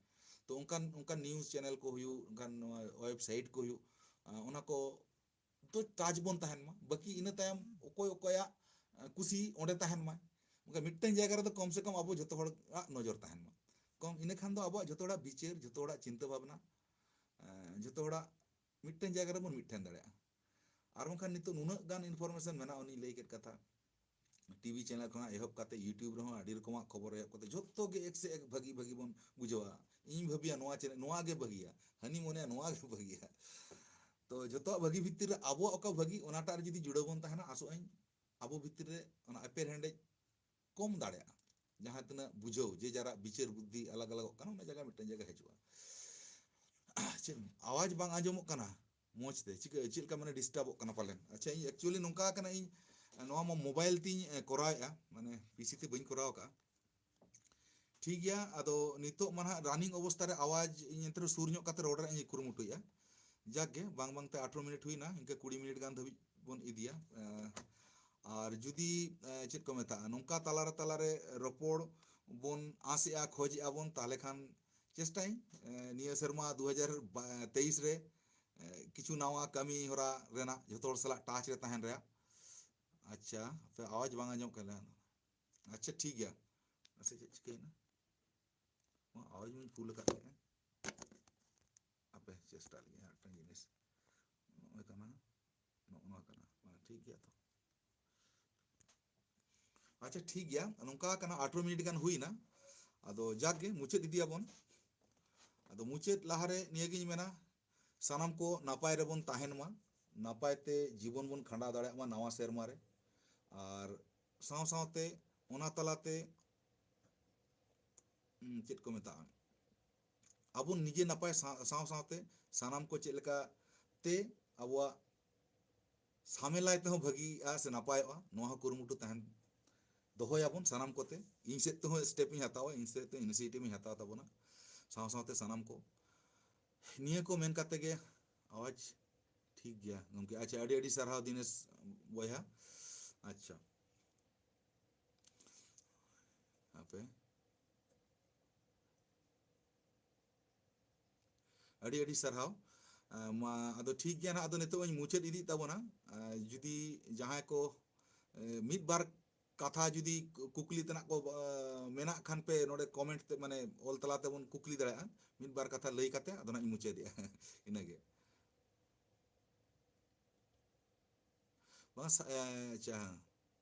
ᱛᱚ ᱚᱱᱠᱟᱱ, ᱚᱱᱠᱟᱱ news channel ᱠᱚ ᱦᱩᱭᱩᱜ, ᱚᱱᱠᱟᱱ ᱱᱚᱣᱟ website ᱠᱚ ᱦᱩᱭᱩᱜ, ᱟᱸ, ᱚᱱᱟ ᱠᱚ ᱫᱚ touch ᱵᱚᱱ ᱛᱟᱦᱮᱱ ᱢᱟ᱾ ᱵᱟᱹᱠᱤ ᱤᱱᱟᱹ ᱛᱟᱭᱚᱢ ᱚᱠᱚᱭ ᱚᱠᱚᱭᱟᱜ, ᱟᱸ, ᱠᱩᱥᱤ ᱚᱸᱰᱮ ᱛᱟᱦᱮᱱ ᱢᱟᱭ᱾ ᱢᱮᱱᱠᱷᱟᱱ ᱢᱤᱫᱴᱟᱝ ᱡᱟᱭᱜᱟ ᱨᱮᱫᱚ ᱠᱚᱢ ᱥᱮ ᱠᱚᱢ ᱟᱵᱚ ᱡᱷᱚᱛᱚ ᱦᱚᱲᱟᱜ ᱱᱚᱡᱚᱨ ᱛᱟᱦᱮᱱ ᱢᱟ᱾ ᱠᱚᱢ ᱤᱱᱟᱹ ᱠᱷᱟᱱ ᱫᱚ ᱟᱵᱚᱣᱟᱜ ᱡᱷᱚᱛᱚ ᱦᱚᱲᱟᱜ ᱵᱤᱪᱟᱹᱨ, ᱡᱷᱚᱛᱚ ᱦᱚᱲᱟᱜ ᱪᱤᱱᱛᱟᱹ ᱵᱷᱟᱵᱽᱱᱟ, ᱟᱸ, ᱡᱷᱚᱛᱚ ᱦᱚᱲᱟᱜ ᱢᱤᱫᱴᱟᱝ ᱡᱟᱭᱜᱟ ᱨᱮᱵᱚᱱ ᱢᱤᱫ ᱴᱷᱮᱱ ᱫᱟᱲᱮᱭᱟᱜᱼᱟ᱾ ᱟᱨ ᱵᱟᱝᱠᱷᱟᱱ ᱱᱤᱛᱚᱜ ᱱᱩᱱᱟᱹᱜ ᱜᱟᱱ information ᱢᱮᱱᱟᱜᱼᱟ, ᱩᱱᱤ ᱞᱟᱹᱭ ᱠᱮᱫ ᱠᱟᱛᱷᱟ, TV channel ᱠᱷᱚᱱᱟᱜ ᱮᱦᱚᱵ ᱠᱟᱛᱮ YouTube ᱨᱮᱦᱚᱸ ᱟᱹᱰᱤ ᱨᱚᱠᱚᱢᱟᱜ ᱠᱷᱚᱵᱚᱨ ᱮᱦᱚᱵ ᱠᱟᱛᱮ ᱡᱷᱚᱛᱚ ᱜᱮ ᱮᱠ ᱥᱮ ᱮᱠ ᱵᱷᱟᱹᱜᱤ ᱵᱷᱟᱹᱜᱤ ᱵᱚᱱ ᱵᱩᱡᱷᱟᱹᱣᱟ᱾ ᱤᱧ ᱵᱷᱟᱹᱵᱤᱭᱟ ᱱᱚᱣᱟ channel, ᱱᱚᱣᱟ ᱜᱮ ᱵᱷᱟᱹᱜᱤᱭᱟ, ᱦᱟᱹᱱᱤ ᱢᱚᱱᱮᱭᱟ ᱱᱚᱣᱟ ᱜᱮ ᱵᱷᱟᱹᱜᱤᱭᱟ᱾ ᱛᱚ ᱡᱷᱚᱛᱚᱣᱟᱜ ᱵᱷᱟᱹᱜᱤ ᱵᱷᱤᱛᱤᱨ ᱨᱮ ᱟᱵᱚᱣᱟᱜ ᱚᱠᱟ ᱵᱷᱟᱹᱜᱤ, ᱚᱱᱟᱴᱟᱜ ᱨᱮ ᱡᱩᱫᱤ ᱡᱩᱲᱟᱹᱣ ᱵᱚᱱ ᱛᱟᱦᱮᱱᱟ, ᱟᱥᱚᱜ ᱟᱹᱧ ᱟᱵᱚ ᱵᱷᱤᱛᱤᱨ ᱨᱮ ᱚᱱᱟ ᱮᱯᱮᱨᱦᱮᱸᱰᱮᱡ ᱠᱚᱢ ᱫᱟᱲᱮᱭᱟᱜᱼᱟ᱾ ᱡᱟᱦᱟᱸ ᱛᱤᱱᱟᱹᱜ ᱵᱩᱡᱷᱟᱹᱣ, ᱡᱮ ᱡᱟᱨᱟᱜ ᱵᱤᱪᱟᱹᱨ ᱵᱩᱫᱽᱫᱷᱤ ᱟᱞᱟᱜᱽ ᱟᱞᱟᱜᱚᱜ ᱠᱟᱱᱟ, ᱚᱱᱟ ᱡᱟᱭᱜᱟ ᱢᱤᱫᱴᱟᱝ ᱡᱟᱭᱜᱟ ᱦᱤᱡᱩᱜᱼᱟ᱾ ᱪᱮᱫ ᱟᱣᱟᱡᱽ ᱵᱟᱝ ᱟᱸᱡᱚᱢᱚᱜ ᱠᱟᱱᱟ ᱢᱚᱡᱽ ᱛᱮ? ᱪᱤᱠᱟᱹ, ᱪᱮᱫ ᱞᱮᱠᱟ ᱢᱟᱱᱮ ᱰᱤᱥᱴᱟᱵᱚᱜ ᱠᱟᱱᱟ ᱯᱟᱞᱮᱱ? ᱟᱪᱪᱷᱟ, ᱤᱧ actually ᱱᱚᱝᱠᱟ ᱠᱟᱱᱟ, ᱤᱧ ᱱᱚᱣᱟ ᱢᱟ ᱢᱳᱵᱟᱭᱤᱞ ᱛᱤᱧ, ᱮ, ᱠᱚᱨᱟᱣᱮᱫᱼᱟ, ᱢᱟᱱᱮ PC ᱛᱮ ᱵᱟᱹᱧ ᱠᱚᱨᱟᱣ ᱟᱠᱟᱫᱼᱟ᱾ ᱴᱷᱤᱠ ᱜᱮᱭᱟ, ᱟᱫᱚ ᱱᱤᱛᱚᱜ ᱢᱟ ᱱᱟᱦᱟᱜ running ᱚᱵᱚᱥᱛᱟ ᱨᱮ ᱟᱣᱟᱡᱽ ᱤᱧ ᱮᱱᱛᱮ ᱨᱮᱦᱚᱸ ᱥᱩᱨ ᱧᱚᱜ ᱠᱟᱛᱮ ᱨᱚᱲ ᱨᱮᱭᱟᱜ ᱤᱧ ᱠᱩᱨᱩᱢᱩᱴᱩᱭᱟ᱾ ᱡᱟᱠ ᱜᱮ, ᱵᱟᱝ ᱵᱟᱝ ᱛᱮ ᱟᱴᱷᱨᱚ ᱢᱤᱱᱤᱴ ᱦᱩᱭᱱᱟ, ᱤᱱᱠᱟᱹ ᱠᱩᱲᱤ ᱢᱤᱱᱤᱴ ᱜᱟᱱ ᱫᱷᱟᱹᱵᱤᱡ ᱵᱚᱱ ᱤᱫᱤᱭᱟ᱾ ᱮᱸ, ᱟᱨ ᱡᱩᱫᱤ, ᱮᱸ, ᱪᱮᱫ ᱠᱚ ᱢᱮᱛᱟᱜᱼᱟ, ᱱᱚᱝᱠᱟ ᱛᱟᱞᱟᱨᱮ, ᱛᱟᱞᱟᱨᱮ ᱨᱚᱯᱚᱲ ᱵᱚᱱ ᱟᱸᱥᱮᱜᱼᱟ, ᱠᱷᱚᱡᱮᱜᱼᱟ ᱵᱚᱱ, ᱛᱟᱦᱚᱞᱮ ᱠᱷᱟᱱ ᱪᱮᱥᱴᱟᱭᱟᱹᱧ, ᱮ, ᱱᱤᱭᱟᱹ ᱥᱮᱨᱢᱟ ᱫᱩ ᱦᱟᱡᱟᱨ ᱛᱮᱭᱤᱥ ᱨᱮ, ᱮ, ᱠᱤᱪᱷᱩ ᱱᱟᱣᱟ ᱠᱟᱹᱢᱤ ᱦᱚᱨᱟ ᱨᱮᱱᱟᱜ, ᱡᱷᱚᱛᱚ ᱦᱚᱲ ᱥᱟᱞᱟᱜ touch ᱨᱮ ᱛᱟᱦᱮᱱ ᱨᱮᱭᱟᱜ᱾ ᱟᱪᱪᱷᱟ, ᱟᱯᱮ ᱟᱣᱟᱡᱽ ᱵᱟᱝ ᱟᱸᱡᱚᱢᱚᱜ ᱠᱟᱱᱟ᱾ ᱟᱪᱪᱷᱟ, ᱴᱷᱤᱠ ᱜᱮᱭᱟ᱾ ᱢᱟᱥᱮ ᱪᱮᱫ ᱪᱤᱠᱟᱹᱭᱮᱱᱟ? ᱢᱟ, ᱟᱣᱟᱡᱽ ᱢᱟᱧ full ᱟᱠᱟᱫ ᱛᱟᱦᱮᱸᱜᱼᱟ᱾ ᱟᱯᱮ ᱪᱮᱥᱴᱟ ᱞᱟᱹᱜᱤᱫ ᱦᱟᱸᱜ ᱢᱤᱫᱴᱟᱝ ᱡᱤᱱᱤᱥ᱾ ᱱᱚᱜᱼᱚᱭ ᱠᱟᱱᱟ, ᱱᱚᱜᱼᱚ ᱱᱚᱣᱟ ᱠᱟᱱᱟ᱾ ᱢᱟ, ᱴᱷᱤᱠ ᱜᱮᱭᱟ ᱛᱚ᱾ ᱟᱪᱪᱷᱟ, ᱴᱷᱤᱠ ᱜᱮᱭᱟ, ᱱᱚᱝᱠᱟ ᱠᱟᱱᱟ, ᱟᱴᱷᱨᱚ ᱢᱤᱱᱤᱴ ᱜᱟᱱ ᱦᱩᱭᱱᱟ᱾ ᱟᱫᱚ ᱡᱟᱠ ᱜᱮ, ᱢᱩᱪᱟᱹᱫ ᱤᱫᱤᱭᱟᱵᱚᱱ᱾ ᱟᱫᱚ ᱢᱩᱪᱟᱹᱫ ᱞᱟᱦᱟᱨᱮ ᱱᱤᱭᱟᱹᱜᱤᱧ ᱢᱮᱱᱟ, ᱥᱟᱱᱟᱢ ᱠᱚ ᱱᱟᱯᱟᱭ ᱨᱮᱵᱚᱱ ᱛᱟᱦᱮᱱ ᱢᱟ, ᱱᱟᱯᱟᱭ ᱛᱮ ᱡᱤᱵᱚᱱ ᱵᱚᱱ ᱠᱷᱟᱸᱰᱟᱣ ᱫᱟᱲᱮᱭᱟᱜ ᱢᱟ ᱱᱟᱣᱟ ᱥᱮᱨᱢᱟ ᱨᱮ᱾ ᱟᱨ ᱥᱟᱶ ᱥᱟᱶᱛᱮ ᱚᱱᱟ ᱛᱟᱞᱟᱛᱮ, ᱩᱸ, ᱪᱮᱫ ᱠᱚ ᱢᱮᱛᱟᱜᱼᱟ, ᱟᱵᱚ ᱱᱤᱡᱮ ᱱᱟᱯᱟᱭ ᱥᱟᱶ, ᱥᱟᱶ ᱥᱟᱶᱛᱮ ᱥᱟᱱᱟᱢ ᱠᱚ ᱪᱮᱫ ᱞᱮᱠᱟ ᱛᱮ ᱟᱵᱚᱣᱟᱜ ᱥᱟᱢᱮᱞᱟᱭ ᱛᱮᱦᱚᱸ ᱵᱷᱟᱹᱜᱤᱜᱼᱟ ᱥᱮ ᱱᱟᱯᱟᱭᱚᱜᱼᱟ, ᱱᱚᱣᱟ ᱦᱚᱸ ᱠᱩᱨᱩᱢᱩᱴᱩ ᱛᱟᱦᱮᱱ, ᱫᱚᱦᱚᱭᱟᱵᱚᱱ ᱥᱟᱱᱟᱢ ᱠᱚᱛᱮ᱾ ᱤᱧ ᱥᱮᱫ ᱛᱮᱦᱚᱸ step ᱤᱧ ᱦᱟᱛᱟᱣᱟ, ᱤᱧ ᱥᱮᱫ ᱛᱮ initiative ᱤᱧ ᱦᱟᱛᱟᱣ ᱛᱟᱵᱚᱱᱟ᱾ ᱥᱟᱶ ᱥᱟᱶᱛᱮ ᱥᱟᱱᱟᱢ ᱠᱚ, ᱱᱤᱭᱟᱹ ᱠᱚ ᱢᱮᱱ ᱠᱟᱛᱮ ᱜᱮ, ᱟᱣᱟᱡᱽ ᱴᱷᱤᱠ ᱜᱮᱭᱟ ᱜᱚᱢᱠᱮ? ᱟᱪᱪᱷᱟ, ᱟᱹᱰᱤ ᱟᱹᱰᱤ ᱥᱟᱨᱦᱟᱣ ᱫᱤᱱᱮᱥ ᱵᱚᱭᱦᱟ᱾ ᱟᱪᱪᱷᱟ, ᱦᱟᱯᱮ, ᱟᱹᱰᱤ ᱟᱹᱰᱤ ᱥᱟᱨᱦᱟᱣ᱾ ᱟᱸ, ᱢᱟ, ᱟᱫᱚ ᱴᱷᱤᱠ ᱜᱮᱭᱟ ᱱᱟᱦᱟᱜ, ᱟᱫᱚ ᱱᱤᱛᱚᱜ ᱤᱧ ᱢᱩᱪᱟᱹᱫ ᱤᱫᱤᱭᱮᱫ ᱛᱟᱵᱚᱱᱟ᱾ ᱟᱸ, ᱡᱩᱫᱤ ᱡᱟᱦᱟᱸᱭ ᱠᱚ, ᱮ, ᱢᱤᱫ ᱵᱟᱨ ᱠᱟᱛᱷᱟ ᱡᱩᱫᱤ ᱠᱩ-, ᱠᱩᱠᱞᱤ ᱛᱮᱱᱟᱜ ᱠᱚ, ᱟᱸ, ᱢᱮᱱᱟᱜ ᱠᱷᱟᱱ ᱯᱮ ᱱᱚᱰᱮ comment ᱛᱮ, ᱢᱟᱱᱮ ᱚᱞ ᱛᱟᱞᱟ ᱛᱮᱵᱚᱱ ᱠᱩᱠᱞᱤ ᱫᱟᱲᱮᱭᱟᱜᱼᱟ᱾ ᱢᱤᱫ ᱵᱟᱨ ᱠᱟᱛᱷᱟ ᱞᱟᱹᱭ ᱠᱟᱛᱮ ᱟᱫᱚ ᱱᱟᱦᱟᱜ ᱤᱧ ᱢᱩᱪᱟᱹᱫᱮᱜᱼᱟ᱾ ᱤᱱᱟᱹᱜᱮ᱾ ᱵᱟᱝ ᱥᱟ-, ᱮ, ᱟᱪᱪᱷᱟ, ᱦᱮᱸ᱾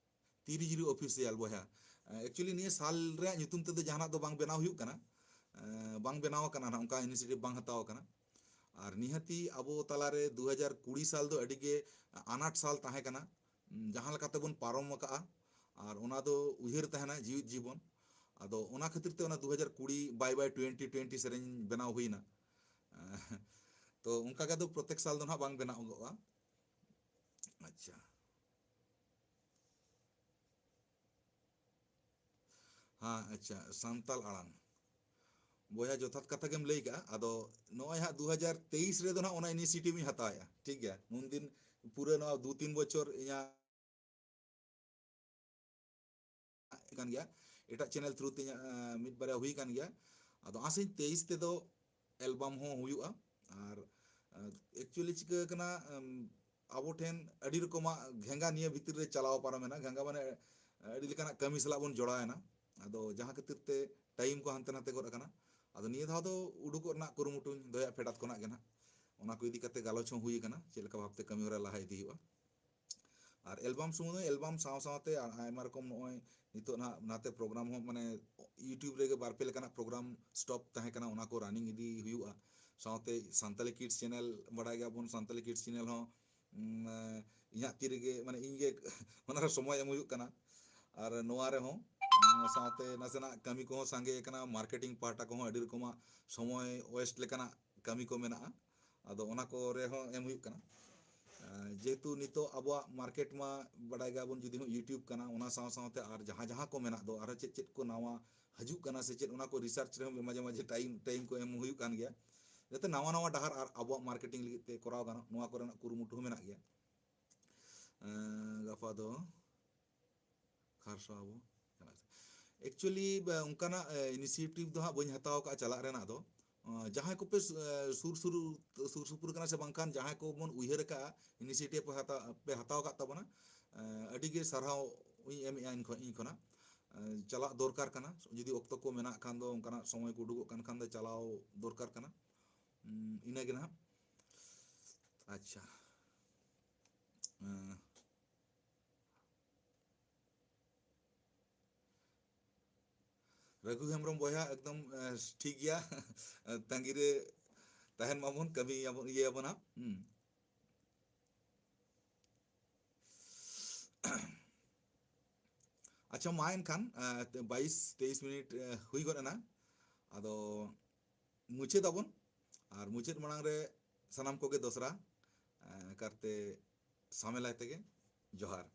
ᱛᱤᱨᱤ ᱡᱤᱨᱤ Official ᱵᱚᱭᱦᱟ᱾ ᱮ, actually ᱱᱤᱭᱟᱹ ᱥᱟᱞ ᱨᱮᱭᱟᱜ ᱧᱩᱛᱩᱢ ᱛᱮᱫᱚ ᱡᱟᱦᱟᱱᱟᱜ ᱫᱚ ᱵᱟᱝ ᱵᱮᱱᱟᱣ ᱦᱩᱭᱩᱜ ᱠᱟᱱᱟ᱾ ᱮ, ᱵᱟᱝ ᱵᱮᱱᱟᱣ ᱟᱠᱟᱱᱟ ᱱᱟᱦᱟᱜ, ᱚᱱᱠᱟ initiative ᱵᱟᱝ ᱦᱟᱛᱟᱣ ᱟᱠᱟᱱᱟ᱾ ᱟᱨ ᱱᱤᱦᱟᱹᱛᱤ ᱟᱵᱚ ᱛᱟᱞᱟᱨᱮ ᱫᱩ ᱦᱟᱡᱟᱨ ᱠᱩᱲᱤ ᱥᱟᱞ ᱫᱚ ᱟᱹᱰᱤ ᱜᱮ ᱟᱱᱟᱴ ᱥᱟᱞ ᱛᱟᱦᱮᱸ ᱠᱟᱱᱟ᱾ ᱩᱸ, ᱡᱟᱦᱟᱸ ᱞᱮᱠᱟ ᱛᱮᱵᱚᱱ ᱯᱟᱨᱚᱢ ᱟᱠᱟᱜᱼᱟ, ᱟᱨ ᱚᱱᱟ ᱫᱚ ᱩᱭᱦᱟᱹᱨ ᱛᱟᱦᱮᱱᱟ ᱡᱤᱣᱤᱫ ᱡᱤᱵᱚᱱ᱾ ᱟᱫᱚ ᱚᱱᱟ ᱠᱷᱟᱹᱛᱤᱨ ᱛᱮ ᱚᱱᱟ ᱫᱩ ᱦᱟᱡᱟᱨ ᱠᱩᱲᱤ bye bye twenty twenty ᱥᱮᱨᱮᱧ ᱵᱮᱱᱟᱣ ᱦᱩᱭᱱᱟ᱾ ᱛᱚ ᱚᱱᱠᱟ ᱜᱮ ᱟᱫᱚ ᱯᱨᱚᱛᱮᱠ ᱥᱟᱞ ᱫᱚ ᱱᱟᱦᱟᱜ ᱵᱟᱝ ᱵᱮᱱᱟᱣᱜᱚᱜᱼᱟ᱾ ᱟᱪᱪᱷᱟ᱾ ᱦᱮᱸ, ᱟᱪᱪᱷᱟ, ᱥᱟᱱᱛᱟᱞ ᱟᱲᱟᱝ᱾ ᱵᱚᱭᱦᱟ, ᱡᱚᱛᱷᱟᱛ ᱠᱟᱛᱷᱟ ᱜᱮᱢ ᱞᱟᱹᱭ ᱠᱟᱜᱼᱟ᱾ ᱟᱫᱚ ᱱᱚᱜᱼᱚᱭ ᱦᱟᱸᱜ ᱫᱩ ᱦᱟᱡᱟᱨ ᱛᱮᱭᱤᱥ ᱨᱮᱫᱚ ᱱᱟᱦᱟᱜ ᱚᱱᱟ initiative ᱤᱧ ᱦᱟᱛᱟᱣᱮᱜᱼᱟ, ᱴᱷᱤᱠ ᱜᱮᱭᱟ? ᱩᱱᱫᱤᱱ ᱯᱩᱨᱟᱹ ᱱᱚᱣᱟ ᱫᱩ ᱛᱤᱱ ᱵᱚᱪᱷᱚᱨ ᱤᱧᱟᱹᱜ ᱠᱟᱱ ᱜᱮᱭᱟ, ᱮᱴᱟᱜ channel through ᱛᱮ ᱤᱧᱟᱹᱜ, ᱮᱸ, ᱢᱤᱫ ᱵᱟᱨᱭᱟ ᱦᱩᱭ ᱠᱟᱱ ᱜᱮᱭᱟ᱾ ᱟᱫᱚ ᱟᱥᱤᱧ ᱛᱮᱭᱤᱥ ᱛᱮᱫᱚ ᱮᱞᱵᱟᱢ ᱦᱚᱸ ᱦᱩᱭᱩᱜᱼᱟ᱾ ᱟᱨ ᱮᱠᱪᱩᱭᱮᱞᱤ ᱪᱤᱠᱟᱹ ᱠᱟᱱᱟ, ᱟᱵᱚ ᱴᱷᱮᱱ ᱟᱹᱰᱤ ᱨᱚᱠᱚᱢᱟᱜ ᱜᱷᱮᱸᱜᱟ ᱱᱤᱭᱟᱹ ᱵᱷᱤᱛᱤᱨ ᱨᱮ ᱪᱟᱞᱟᱣ ᱯᱟᱨᱚᱢᱮᱱᱟ᱾ ᱜᱷᱮᱸᱜᱟ ᱢᱟᱱᱮ ᱟᱹᱰᱤ ᱞᱮᱠᱟᱱᱟᱜ ᱠᱟᱹᱢᱤ ᱥᱟᱞᱟᱜ ᱵᱚᱱ ᱡᱚᱲᱟᱣᱮᱱᱟ᱾ ᱟᱫᱚ ᱡᱟᱦᱟᱸ ᱠᱷᱟᱹᱛᱤᱨ ᱛᱮ ᱴᱟᱭᱤᱢ ᱠᱚ ᱦᱟᱱᱛᱮ ᱱᱟᱛᱮ ᱜᱚᱫ ᱟᱠᱟᱱᱟ᱾ ᱟᱫᱚ ᱱᱤᱭᱟᱹ ᱫᱷᱟᱣ ᱫᱚ ᱩᱰᱩᱠᱚᱜ ᱨᱮᱱᱟᱜ ᱠᱩᱨᱩᱢᱩᱴᱩᱧ ᱫᱚᱦᱚᱭᱟ ᱯᱷᱮᱰᱟᱛ ᱠᱷᱚᱱᱟᱜ ᱜᱮ ᱱᱟᱦᱟᱜ᱾ ᱚᱱᱟ ᱠᱚ ᱤᱫᱤ ᱠᱟᱛᱮ ᱜᱟᱞᱚᱪ ᱦᱚᱸ ᱦᱩᱭ ᱟᱠᱟᱱᱟ, ᱪᱮᱫ ᱞᱮᱠᱟ ᱵᱷᱟᱵᱛᱮ ᱠᱟᱹᱢᱤ ᱦᱚᱨᱟ ᱞᱟᱦᱟ ᱤᱫᱤ ᱦᱩᱭᱩᱜᱼᱟ᱾ ᱟᱨ ᱮᱞᱵᱟᱢ ᱥᱩᱢᱩᱝ ᱫᱚ ᱮᱞᱵᱟᱢ ᱥᱟᱶ ᱥᱟᱶᱛᱮ ᱟᱭᱢᱟ ᱨᱚᱠᱚᱢ ᱱᱚᱜᱼᱚᱭ ᱱᱤᱛᱚᱜ ᱱᱟᱦᱟᱜ ᱱᱟᱛᱮ ᱯᱨᱳᱜᱨᱟᱢ ᱦᱚᱸ, ᱢᱟᱱᱮ, YouTube ᱨᱮᱜᱮ ᱵᱟᱨ ᱯᱮ ᱞᱮᱠᱟᱱᱟᱜ ᱯᱨᱳᱜᱨᱟᱢ ᱥᱴᱚᱯ ᱛᱟᱦᱮᱸ ᱠᱟᱱᱟ, ᱚᱱᱟ ᱠᱚ ᱨᱟᱱᱤᱝ ᱤᱫᱤ ᱦᱩᱭᱩᱜᱼᱟ᱾ ᱥᱟᱶᱛᱮ ᱥᱟᱱᱛᱟᱞᱤ ᱠᱤᱰᱥ ᱪᱮᱱᱮᱞ, ᱵᱟᱲᱟᱭ ᱜᱮᱭᱟᱵᱚᱱ ᱥᱟᱱᱛᱟᱞᱤ ᱠᱤᱰᱥ ᱪᱮᱱᱮᱞ ᱦᱚᱸ, ᱩᱢ, ᱤᱧᱟᱹᱜ ᱛᱤ ᱨᱮᱜᱮ, ᱢᱟᱱᱮ, ᱤᱧ ᱜᱮ ᱚᱱᱟᱨᱮ ᱥᱚᱢᱚᱭ ᱮᱢ ᱦᱩᱭᱩᱜ ᱠᱟᱱᱟ᱾ ᱟᱨ ᱱᱚᱣᱟ ᱨᱮᱦᱚᱸ, ᱩᱢ, ᱥᱟᱶᱛᱮ ᱱᱟᱥᱮᱱᱟᱜ ᱠᱟᱹᱢᱤ ᱠᱚᱦᱚᱸ ᱥᱟᱸᱜᱮ ᱟᱠᱟᱱᱟ, ᱢᱟᱨᱠᱮᱴᱤᱝ ᱯᱟᱦᱴᱟ ᱠᱚᱦᱚᱸ ᱟᱹᱰᱤ ᱨᱚᱠᱚᱢᱟᱜ ᱥᱚᱢᱚᱭ ᱳᱭᱮᱥᱴ ᱞᱮᱠᱟᱱᱟᱜ ᱠᱟᱹᱢᱤ ᱠᱚ ᱢᱮᱱᱟᱜᱼᱟ᱾ ᱟᱫᱚ ᱚᱱᱟ ᱠᱚᱨᱮ ᱦᱚᱸ ᱮᱢ ᱦᱩᱭᱩᱜ ᱠᱟᱱᱟ᱾ ᱡᱮᱦᱮᱛᱩ ᱱᱤᱛᱚᱜ ᱟᱵᱚᱣᱟᱜ ᱢᱟᱨᱠᱮᱴ ᱢᱟ ᱵᱟᱰᱟᱭ ᱜᱮᱭᱟᱵᱚᱱ, ᱡᱩᱫᱤ ᱦᱚᱸ YouTube ᱠᱟᱱᱟ, ᱚᱱᱟ ᱥᱟᱶ ᱥᱟᱶᱛᱮ ᱟᱨ ᱡᱟᱦᱟᱸ ᱡᱟᱦᱟᱸ ᱠᱚ ᱢᱮᱱᱟᱜ ᱫᱚ, ᱟᱨᱦᱚᱸ ᱪᱮᱫ ᱪᱮᱫ ᱠᱚ ᱱᱟᱣᱟ ᱦᱤᱡᱩᱜ ᱠᱟᱱᱟ ᱥᱮ ᱪᱮᱫ, ᱚᱱᱟ ᱠᱚ ᱨᱤᱥᱟᱨᱪ ᱨᱮᱦᱚᱸ ᱢᱟᱡᱷᱮ ᱢᱟᱡᱷᱮ ᱴᱟᱭᱤᱢ ᱴᱟᱭᱤᱢ ᱠᱚ ᱮᱢ ᱦᱩᱭᱩᱜ ᱠᱟᱱ ᱜᱮᱭᱟ, ᱡᱟᱛᱮ ᱱᱟᱣᱟ ᱱᱟᱣᱟ ᱰᱟᱦᱟᱨ ᱟᱨ ᱟᱵᱚᱣᱟᱜ ᱢᱟᱨᱠᱮᱴᱤᱝ ᱞᱟᱹᱜᱤᱫ ᱛᱮ ᱠᱚᱨᱟᱣ ᱜᱟᱱᱚᱜ, ᱱᱚᱣᱟ ᱠᱚᱨᱮᱱᱟᱜ ᱠᱩᱨᱩᱢᱩᱴᱩ ᱦᱚᱸ ᱢᱮᱱᱟᱜ ᱜᱮᱭᱟ᱾ ᱜᱟᱯᱟ ᱫᱚ ᱠᱷᱟᱨᱥᱚᱣᱟ ᱵᱚ ᱪᱟᱞᱟᱜ ᱠᱟᱱᱟ᱾ ᱮᱠᱪᱩᱭᱮᱞᱤ, ᱚᱱᱠᱟᱱᱟᱜ ᱤᱱᱤᱥᱤᱭᱮᱴᱤᱵᱷ ᱫᱚ ᱦᱟᱸᱜ ᱵᱟᱹᱧ ᱦᱟᱛᱟᱣ ᱟᱠᱟᱫᱼᱟ ᱪᱟᱞᱟᱜ ᱨᱮᱱᱟᱜ ᱫᱚ᱾ ᱡᱟᱦᱟᱸᱭ ᱠᱚᱯᱮ ᱥᱩᱨ ᱥᱩᱨ ᱥᱩᱨ ᱥᱩᱯᱩᱨ ᱠᱟᱱᱟ ᱥᱮ ᱵᱟᱝᱠᱷᱟᱱ ᱡᱟᱦᱟᱸᱭ ᱠᱚᱵᱚᱱ ᱩᱭᱦᱟᱹᱨ ᱟᱠᱟᱫᱼᱟ, ᱤᱱᱤᱥᱤᱭᱮᱴᱤᱵᱷ ᱯᱮ ᱦᱟᱛᱟᱣ ᱯᱮ ᱦᱟᱛᱟᱣ ᱟᱠᱟᱫ ᱛᱟᱵᱚᱱᱟ, ᱟᱹᱰᱤ ᱜᱮ ᱥᱟᱨᱦᱟᱣ ᱤᱧ ᱮᱢᱮᱫᱼᱟ ᱤᱧ ᱠᱷᱚᱱ, ᱤᱧ ᱠᱷᱚᱱᱟᱜ᱾ ᱪᱟᱞᱟᱜ ᱫᱚᱨᱠᱟᱨ ᱠᱟᱱᱟ, ᱡᱩᱫᱤ ᱚᱠᱛᱚ ᱠᱚ ᱢᱮᱱᱟᱜ ᱠᱷᱟᱱ ᱫᱚ, ᱚᱱᱠᱟᱱᱟᱜ ᱥᱚᱢᱚᱭ ᱠᱚ ᱩᱰᱩᱠᱚᱜ ᱠᱟᱱ ᱠᱷᱟᱱ ᱫᱚ ᱪᱟᱞᱟᱣ ᱫᱚᱨᱠᱟᱨ ᱠᱟᱱᱟ᱾ ᱤᱱᱟᱹᱜᱮ ᱱᱟᱦᱟᱜ᱾ ᱟᱪᱪᱷᱟ᱾ ᱨᱟᱹᱜᱷᱩ ᱦᱮᱢᱵᱨᱚᱢ ᱵᱚᱭᱦᱟ, ᱮᱠᱫᱚᱢ ᱴᱷᱤᱠ ᱜᱮᱭᱟ᱾ ᱛᱟᱺᱜᱤ ᱨᱮ ᱛᱟᱦᱮᱱ ᱢᱟᱵᱚᱱ, ᱠᱟᱹᱢᱤᱭᱟᱵᱚᱱ, ᱤᱭᱟᱹᱭᱟᱵᱚᱱ ᱦᱟᱸᱜ᱾ ᱟᱪᱪᱷᱟ, ᱢᱟ ᱮᱱᱠᱷᱟᱱ ᱵᱟᱭᱤᱥ ᱛᱮᱭᱤᱥ ᱢᱤᱱᱤᱴ ᱦᱩᱭ ᱜᱚᱫ ᱮᱱᱟ᱾ ᱟᱫᱚ ᱢᱩᱪᱟᱹᱫ ᱟᱵᱚᱱ᱾ ᱟᱨ ᱢᱩᱪᱟᱹᱫ ᱢᱟᱲᱟᱝ ᱨᱮ ᱥᱟᱱᱟᱢ ᱠᱚᱜᱮ ᱫᱚᱥᱨᱟ ᱠᱟᱨᱛᱮ ᱥᱟᱢᱮᱞᱟᱭ ᱛᱮᱜᱮ ᱡᱚᱦᱟᱨ᱾